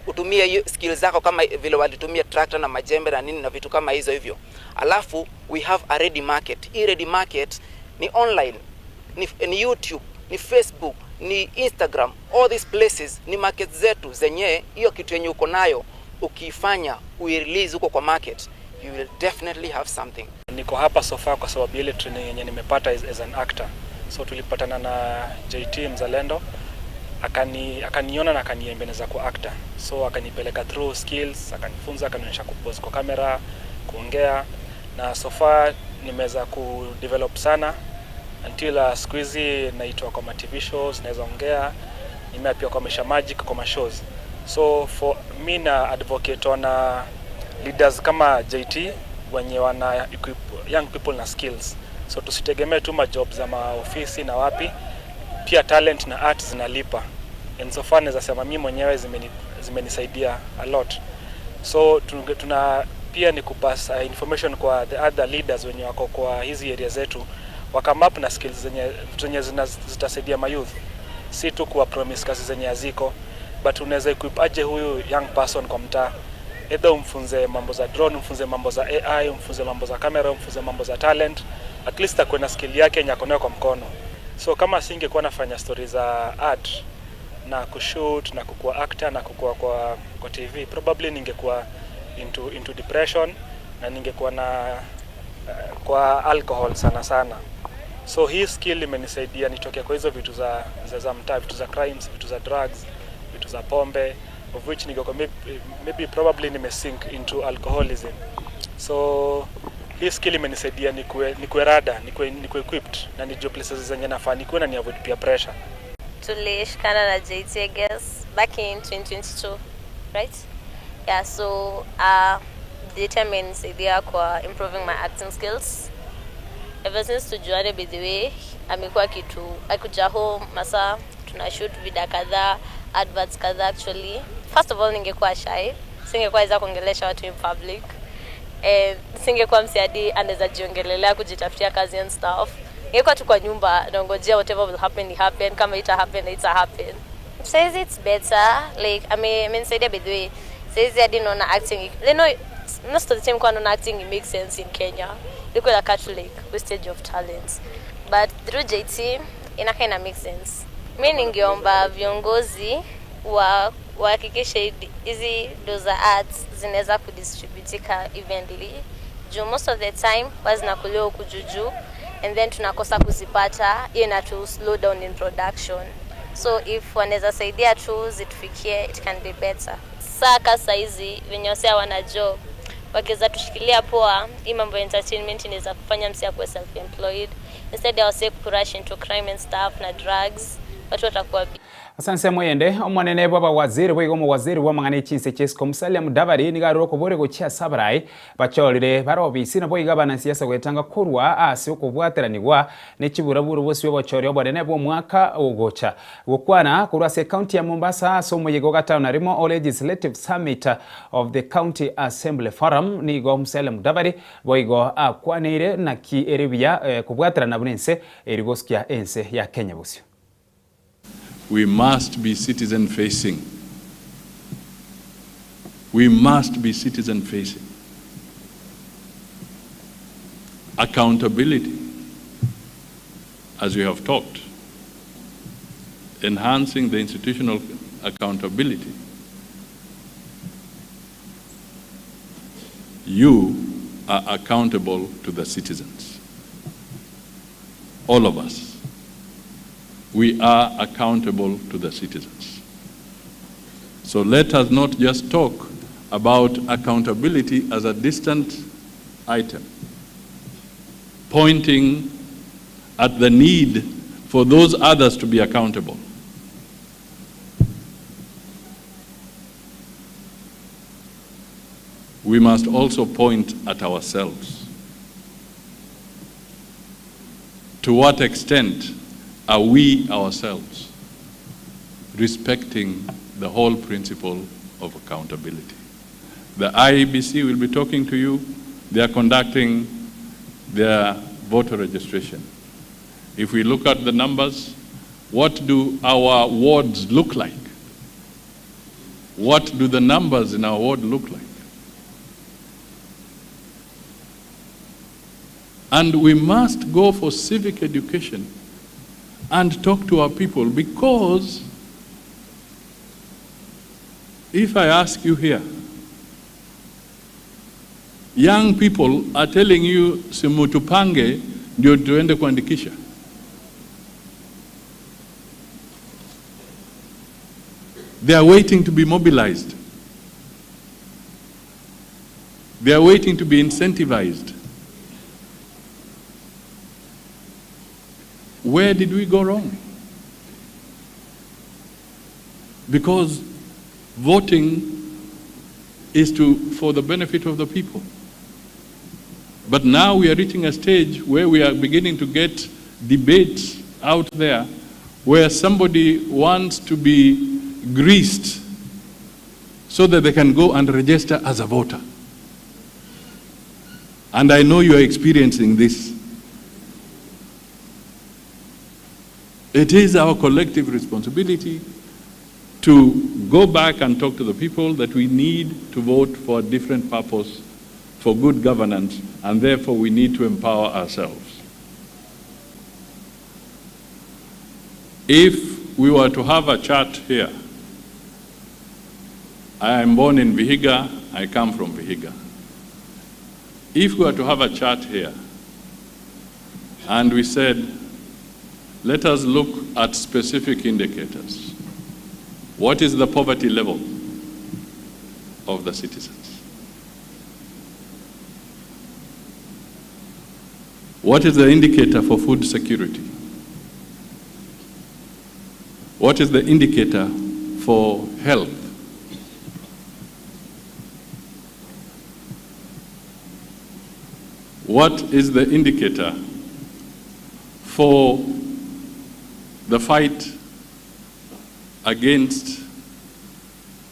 utumie hiyo skills zako kama vile walitumia tractor na majembe na nini na vitu kama hizo hivyo alafu we have a ready market hii ready market ni online ni, ni youtube ni facebook ni instagram all these places ni market zetu zenye hiyo kitu yenye uko nayo ukiifanya uirelease huko kwa market you will definitely have something. Niko hapa so far kwa sababu ile training yenye nimepata as, as an actor. So tulipatana na JT Mzalendo akani akaniona na akaniambia naweza kuwa actor. So akanipeleka through skills, akanifunza, akanionyesha kupose kwa kamera, kuongea na so far nimeweza kudevelop sana until siku hizi naitwa kwa ma TV shows, naweza ongea, nimeapia kwa Maisha Magic kwa ma shows. So for me na advocate ona leaders kama JT wenye wana equip young people na skills, so tusitegemee tu majob za maofisi na wapi, pia talent na art zinalipa, and so far naweza sema mimi mwenyewe zimeni, zimenisaidia a lot. So tuna, tuna pia ni kupass information kwa the other leaders wenye wako kwa hizi area zetu wa come up na skills zenye, zenye zina, zitasaidia mayouth, si tu kuwa promise kazi zenye haziko, but unaweza equip aje huyu young person kwa mtaa either umfunze mambo za drone, umfunze mambo za AI, umfunze mambo za kamera, umfunze mambo za talent, at least akuwe na skill yake yenye ako nayo kwa mkono. So kama singekuwa nafanya story za art na kushoot na kukuwa actor na kukuwa kwa, kwa TV probably ningekuwa into, into depression na ningekuwa na kwa alcohol sana sana. So hii skill imenisaidia nitoke kwa hizo vitu za, za, za mtaa, vitu za crimes, vitu za drugs, vitu za pombe of which ningekuwa maybe, maybe probably nimesink into alcoholism. So hii skill imenisaidia nikuwe, nikuwe rada, nikuwe, nikuwe equipped na nijue places zenye nafaa nikuwe na ni avoid peer pressure. Tulishikana na JT I guess back in 2022, right? Yeah, so JT amenisaidia kwa improving my acting skills. Ever since tujuane, by the way, amekuwa kitu akuja home masaa tuna shoot vida kadhaa, adverts kadhaa actually. First of all, ningekuwa shy, singekuwa weza kuongelesha watu in public. And singekuwa msiadi anaweza jiongelelea kujitafutia kazi and stuff. Ningekuwa tu kwa nyumba naongojea whatever will happen happen, kama ita happen ita happen. Saizi it's better like ame amenisaidia by the way. Saizi hadi naona acting, you know, most of the time kwa naona acting it makes sense in Kenya. Ilikuwa la Catholic wastage of talents, but through JT ina kind of make sense. Mi ningeomba viongozi wa wahakikishe hizi do za arts zinaweza kudistributika evenly, juu most of the time huwa zinakuliwa huku juujuu and then tunakosa kuzipata, hiyo inatu slow down in production. So if wanaweza saidia tu zitufikie, it can be better. Saka saizi venye wasee hawana job, wakiweza tushikilia poa, hii mambo ya entertainment inaweza kufanya msee akuwe self employed instead ya wasee kurush into crime and stuff na drugs, watu watakuwa Ase ensemo eyende, omonene bw'abawaziri boigo omowaziri bw'amang'ana e chinse chi'esiko Musalia Mudavadi nigo arure okoboria gochia ase abarai bachorire bare obisi naboigo abanasiasa goetanga korwa ase okobwateranigwa ne chiburaburu bosio obochori obonene bw'omwaka ogocha. Gokwana korwa ase ecounty ya Mombasa ase omoyega o gatano na rimo o Legislative Summit of the County Assembly Forum nigo Musalia Mudavadi boigo akwaneire naki ere buya kobwaterana buna ense eri gosukia ense ya Kenya bosio. We must be citizen facing. We must be citizen facing. Accountability, as we have talked, enhancing the institutional accountability. You are accountable to the citizens. All of us. We are accountable to the citizens. So let us not just talk about accountability as a distant item, pointing at the need for those others to be accountable. We must also point at ourselves. To what extent are we ourselves respecting the whole principle of accountability? The IEBC will be talking to you. They are conducting their voter registration. If we look at the numbers, what do our wards look like? What do the numbers in our ward look like? And we must go for civic education and talk to our people, because if I ask you here, Young people are telling you si mutupange ndio tuende kuandikisha. They are waiting to be mobilized. They are waiting to be incentivized. Where did we go wrong? Because voting is to, for the benefit of the people. But now we are reaching a stage where we are beginning to get debates out there where somebody wants to be greased so that they can go and register as a voter. And I know you are experiencing this. It is our collective responsibility to go back and talk to the people that we need to vote for a different purpose, for good governance, and therefore we need to empower ourselves. If we were to have a chart here, I am born in Vihiga, I come from Vihiga. If we were to have a chart here, and we said, let us look at specific indicators. What is the poverty level of the citizens? What is the indicator for food security? What is the indicator for health? What is the indicator for the fight against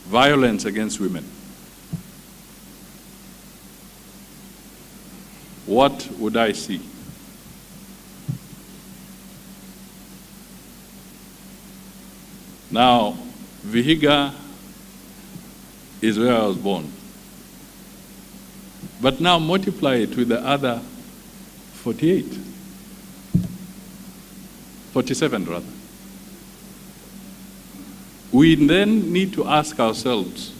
violence against women? What would I see? Now, Vihiga is where I was born. But now multiply it with the other 48, 47 rather. We then need to ask ourselves,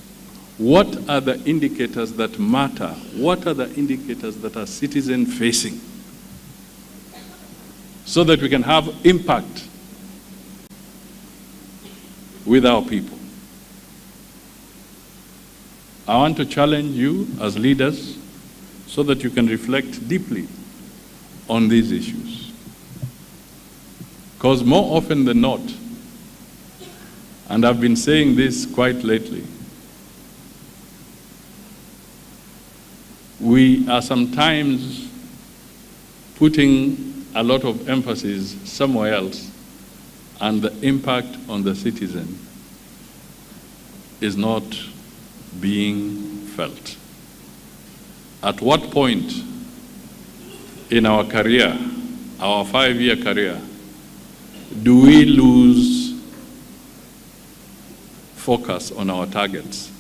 what are the indicators that matter? What are the indicators that are citizen facing? So that we can have impact with our people. I want to challenge you as leaders so that you can reflect deeply on these issues. Because more often than not, and I've been saying this quite lately, we are sometimes putting a lot of emphasis somewhere else, and the impact on the citizen is not being felt. At what point in our career, our 5-year career, do we lose focus on our targets?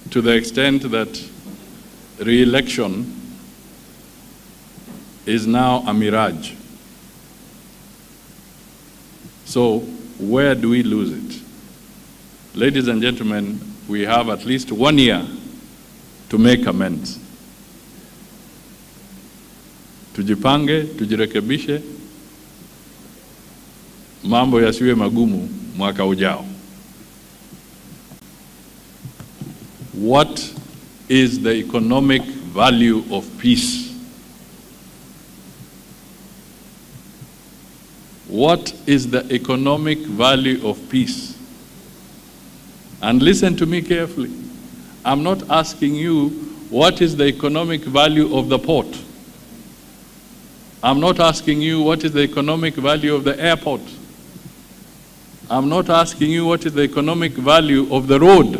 To the extent that re-election is now a mirage. So where do we lose it? Ladies and gentlemen, we have at least 1 year to make amends. Tujipange, tujirekebishe, mambo yasiwe magumu mwaka ujao. What is the economic value of peace? What is the economic value of peace? And listen to me carefully. I'm not asking you what is the economic value of the port. I'm not asking you what is the economic value of the airport. I'm not asking you what is the economic value of the road.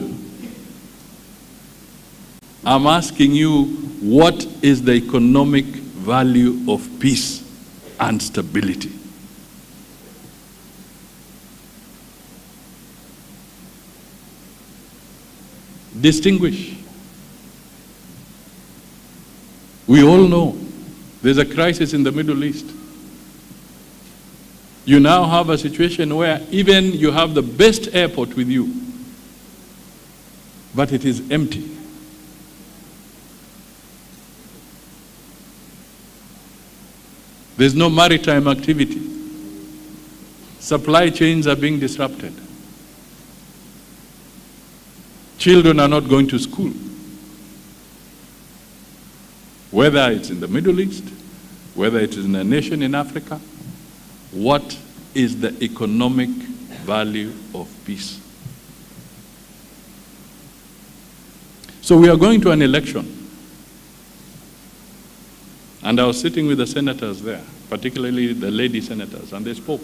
I'm asking you what is the economic value of peace and stability. Distinguish. We all know there's a crisis in the Middle East. You now have a situation where even you have the best airport with you, But it is empty. There's no maritime activity. Supply chains are being disrupted. Children are not going to school. Whether it's in the Middle East, whether it is in a nation in Africa, what is the economic value of peace? So we are going to an election. And I was sitting with the senators there, particularly the lady senators, and they spoke.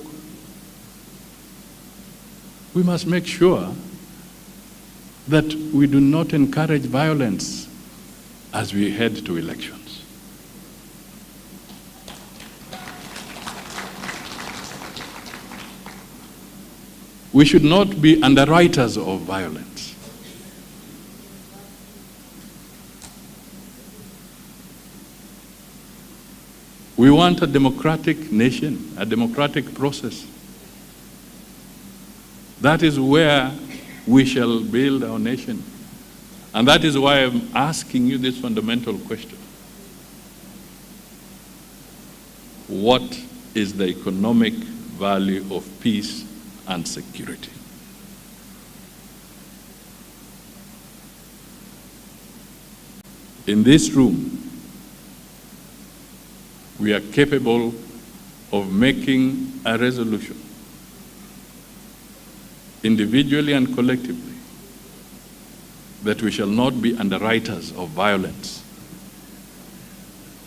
We must make sure that we do not encourage violence as we head to elections. We should not be underwriters of violence. We want a democratic nation, a democratic process. That is where we shall build our nation. And that is why I'm asking you this fundamental question. What is the economic value of peace and security? In this room, we are capable of making a resolution, individually and collectively, that we shall not be underwriters of violence.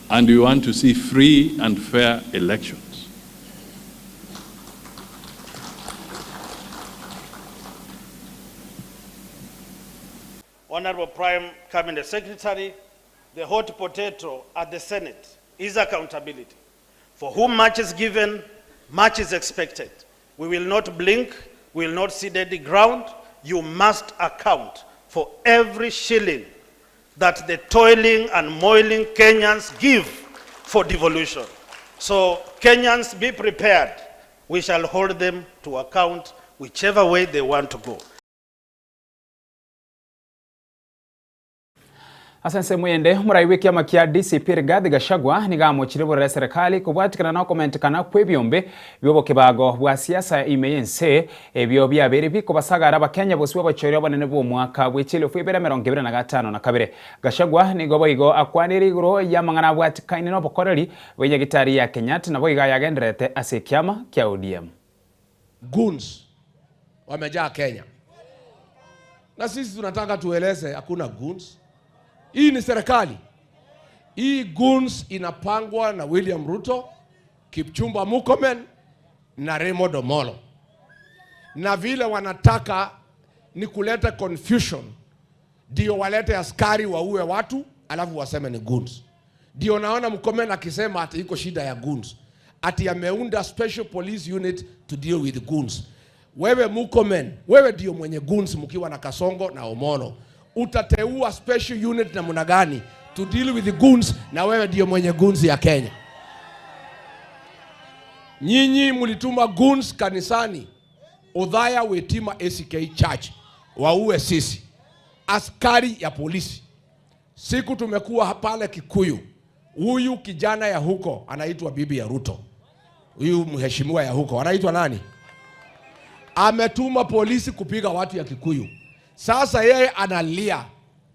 And we want to see free and fair elections. Honorable Prime Cabinet Secretary, the hot potato at the Senate is accountability. For whom much is given, much is expected. We will not blink, we will not cede any ground. You must account for every shilling that the toiling and moiling Kenyans give for devolution. So Kenyans, be prepared. We shall hold them to account whichever way they want to go. Ase ensemo ende, omorai bw'ekiama kia DCP Rigathi Gachagua nigo amochire bororo eserekari kobwatikana na okomentekana kw'ebiombe bi'obokebago bwa siasa ime y'ense ebio biabeire bikobasagara abakenya bosio bw'obochori obonene bw'omwaka bwe chielfu ibere emerongo ebere na gatano na kabere. Gachagua nigo boigo akwanire igoro y'amang'ana abwatikaine n'obokoreri bw'enyagitari ya Kenyatta naboigo ayagendererete ase ekiama kia ODM. Goons wamejaa Kenya, na sisi tunataka tueleze hakuna goons. Hii ni serikali. Hii goons inapangwa na William Ruto, Kipchumba Murkomen na Raymond Omolo, na vile wanataka ni kuleta confusion, ndio walete askari waue watu alafu waseme ni goons. Ndio naona Murkomen akisema ati iko shida ya goons, ati ameunda special police unit to deal with goons. Wewe Murkomen, wewe ndio mwenye goons mkiwa na Kasongo na Omolo, utateua special unit namna gani to deal with the goons, na wewe ndio mwenye goons ya Kenya? Nyinyi mlituma goons kanisani Othaya Witima ACK Church waue sisi, askari ya polisi. Siku tumekuwa pale Kikuyu, huyu kijana ya huko anaitwa bibi ya Ruto, huyu mheshimiwa ya huko anaitwa nani? Ametuma polisi kupiga watu ya Kikuyu. Sasa yeye analia,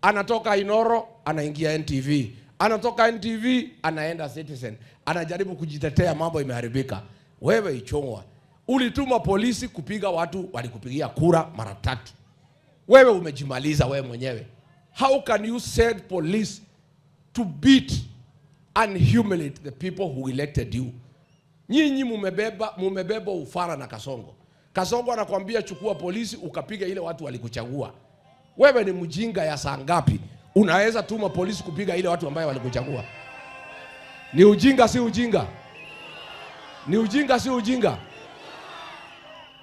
anatoka Inoro anaingia NTV, anatoka NTV anaenda Citizen, anajaribu kujitetea, mambo imeharibika. Wewe Ichung'wa, ulituma polisi kupiga watu walikupigia kura mara tatu. Wewe umejimaliza wewe mwenyewe. How can you send police to beat and humiliate the people who elected you? Nyinyi mumebeba ufara na Kasongo. Kasongo anakuambia chukua polisi ukapiga ile watu walikuchagua. Wewe ni mjinga ya saa ngapi? Unaweza tuma polisi kupiga ile watu ambayo walikuchagua? Ni ujinga si ujinga? Ni ujinga si ujinga?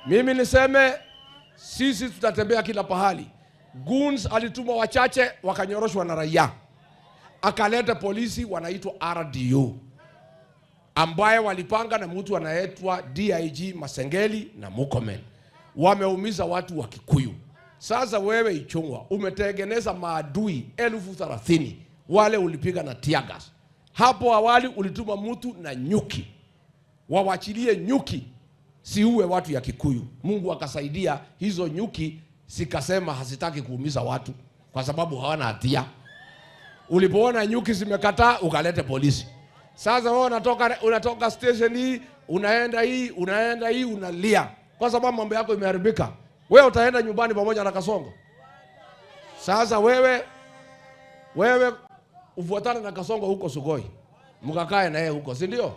Mimi niseme sisi tutatembea kila pahali. Goons alituma wachache wakanyoroshwa na raia. Akaleta polisi wanaitwa RDU ambaye walipanga na mtu anaitwa DIG Masengeli na Murkomen. Wameumiza watu wa Kikuyu. Sasa wewe Ichung'wa umetengeneza maadui 30,000 wale ulipiga na tear gas. Hapo awali ulituma mtu na nyuki, wawachilie nyuki siue watu ya Kikuyu. Mungu akasaidia hizo nyuki sikasema hazitaki kuumiza watu kwa sababu hawana hatia. Ulipoona nyuki zimekataa ukalete polisi. Sasa wewe unatoka station hii unaenda hii unaenda hii unalia kwa sababu mambo yako imeharibika. Wewe utaenda nyumbani pamoja na Kasongo. Sasa wewe ufuatane na Kasongo huko Sugoi, mkakae na yeye huko, si ndio?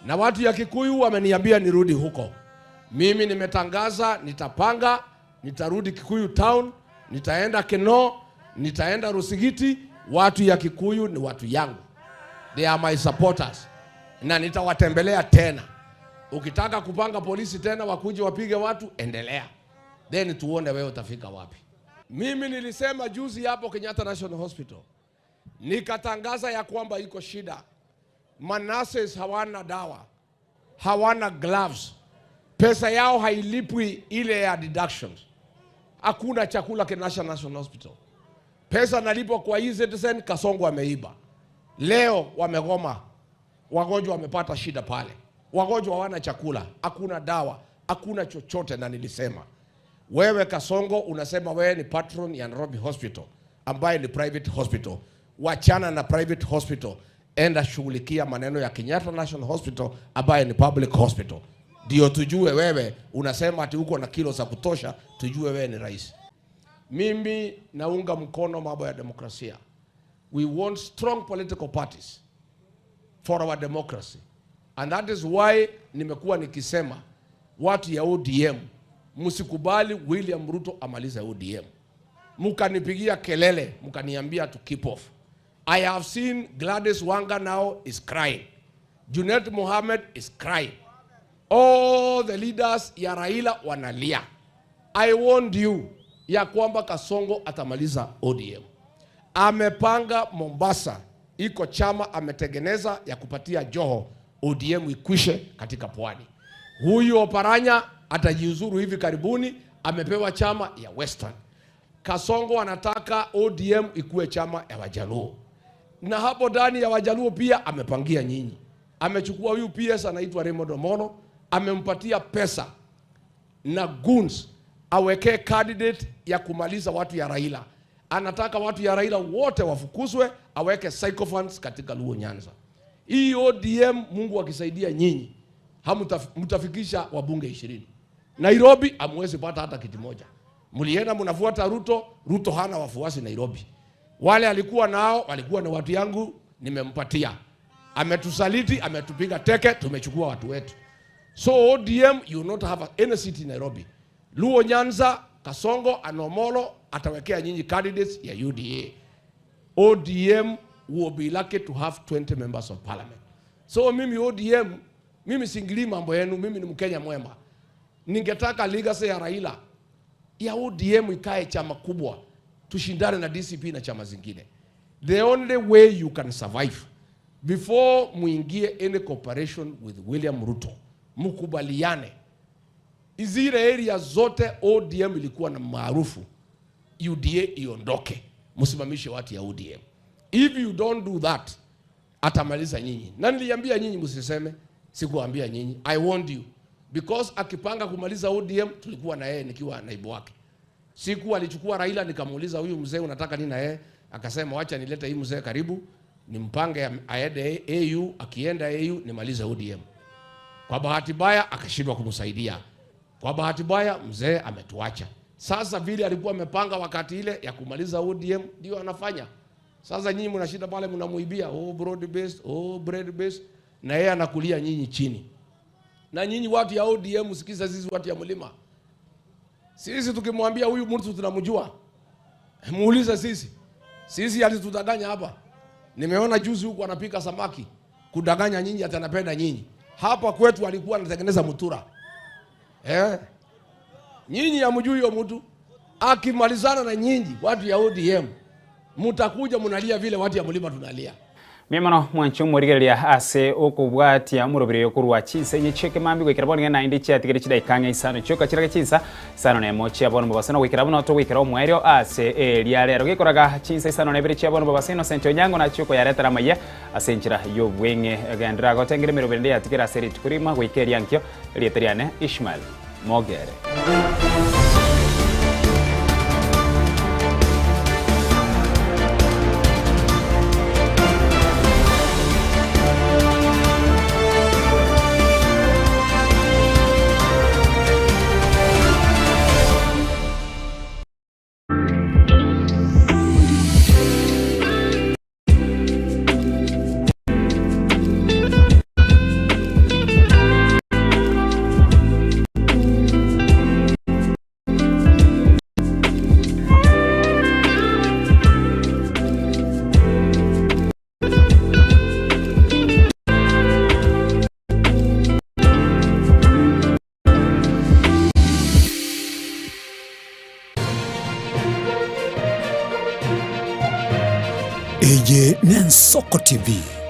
Na watu ya Kikuyu wameniambia nirudi huko. Mimi nimetangaza nitapanga, nitarudi Kikuyu town, nitaenda Keno, nitaenda Rusigiti. Watu ya Kikuyu ni watu yangu, they are my supporters, na nitawatembelea tena. Ukitaka kupanga polisi tena wakuje wapige watu, endelea, then tuone wewe utafika wapi. Mimi nilisema juzi hapo Kenyatta National Hospital, nikatangaza ya kwamba iko shida, manurses hawana dawa, hawana gloves, pesa yao hailipwi ile ya deductions, hakuna chakula Kenyatta National Hospital, pesa nalipwa kwa e-Citizen, Kasongo ameiba. Leo wamegoma, wagonjwa wamepata shida pale, wagonjwa hawana chakula, hakuna dawa, hakuna chochote. Na nilisema wewe Kasongo unasema wewe ni patron ya Nairobi Hospital ambaye ni private hospital. Wachana na private hospital, enda shughulikia maneno ya Kenyatta National Hospital ambaye ni public hospital, ndio tujue wewe unasema ati uko na kilo za kutosha, tujue wewe ni rais. Mimi naunga mkono mambo ya demokrasia. We want strong political parties for our democracy. And that is why nimekuwa nikisema watu ya ODM msikubali William Ruto amalize ODM. Mkanipigia kelele, mkaniambia to keep off. I have seen Gladys Wanga now is crying. Junet Mohammed is crying. All the leaders ya Raila wanalia. I warned you ya kwamba Kasongo atamaliza ODM. Amepanga Mombasa, iko chama ametengeneza ya kupatia Joho ODM ikwishe katika pwani. Huyu Oparanya atajiuzuru hivi karibuni, amepewa chama ya Western. Kasongo anataka ODM ikuwe chama ya Wajaluo, na hapo ndani ya Wajaluo pia amepangia nyinyi. Amechukua huyu PS anaitwa Raymond Omolo, amempatia pesa na goons awekee candidate ya kumaliza watu ya Raila. Anataka watu ya Raila wote wafukuzwe, aweke sycophants katika Luo Nyanza. Hii ODM, Mungu akisaidia nyinyi, mtafikisha wabunge 20. Nairobi hamwezi pata hata kiti moja. Mlienda mnafuata Ruto, Ruto hana wafuasi Nairobi. Wale alikuwa nao walikuwa ni watu yangu, nimempatia. Ametusaliti, ametupiga teke, tumechukua watu wetu. So ODM you not have any seat in Nairobi. Luo Nyanza, Kasongo, Anomolo atawekea nyinyi candidates ya UDA. ODM will be lucky to have 20 members of parliament. So mimi ODM, mimi singilii mambo yenu, mimi ni Mkenya mwema. Ningetaka legacy ya Raila ya ODM ikae chama kubwa, tushindane na DCP na chama zingine. The only way you can survive before muingie any cooperation with William Ruto, mukubaliane zile area zote ODM ilikuwa na maarufu, UDA iondoke, msimamishe watu ya ODM. If you don't do that, atamaliza nyinyi. Na niliambia nyinyi msiseme, sikuambia nyinyi. I warned you because akipanga kumaliza ODM tulikuwa na yeye nikiwa naibu wake. Siku alichukua Raila nikamuuliza, huyu mzee unataka nini na yeye? Akasema wacha nilete hii mzee karibu, nimpange aende AU, akienda AU nimalize ODM. Kwa bahati mbaya akashindwa kumsaidia. Kwa bahati mbaya mzee ametuacha. Sasa vile alikuwa amepanga wakati ile ya kumaliza ODM ndio anafanya. Sasa nyinyi mnashinda pale mnamuibia, oh broad based, oh bread based, na yeye anakulia nyinyi chini. Na nyinyi watu ya ODM, sikiza sisi watu ya mlima. Sisi tukimwambia huyu mtu tunamjua. Muulize sisi. Sisi alitudanganya hapa. Nimeona juzi huku anapika samaki kudanganya nyinyi ati anapenda nyinyi. Hapa kwetu alikuwa anatengeneza mutura. Nyinyi hamjui huyo mtu. Akimalizana na nyinyi watu ya ODM mtakuja mnalia vile watu ya mlima tunalia. Mbuya mono mwanche omorigereria ase okobwatia omoroberi oyo korwa chinsa inye chi'ekemambia goikera bono iga naende chiatigire chidaika ang'e isano chioka chirage chinsa isano nemo chia bono mobaso na goikera buna togoikera omoerio ase eria rero gekoraga chinsa isano na ibere chia bono mobaso Innocent Onyango nachie okoyaretera amaiya ase enchera y'obweng'e genderera gotengera emeroberi ende yatigere ase rituko rigima goika eria nkio erieta riane Ishmael Mogere. Eye n'Ensoko TV.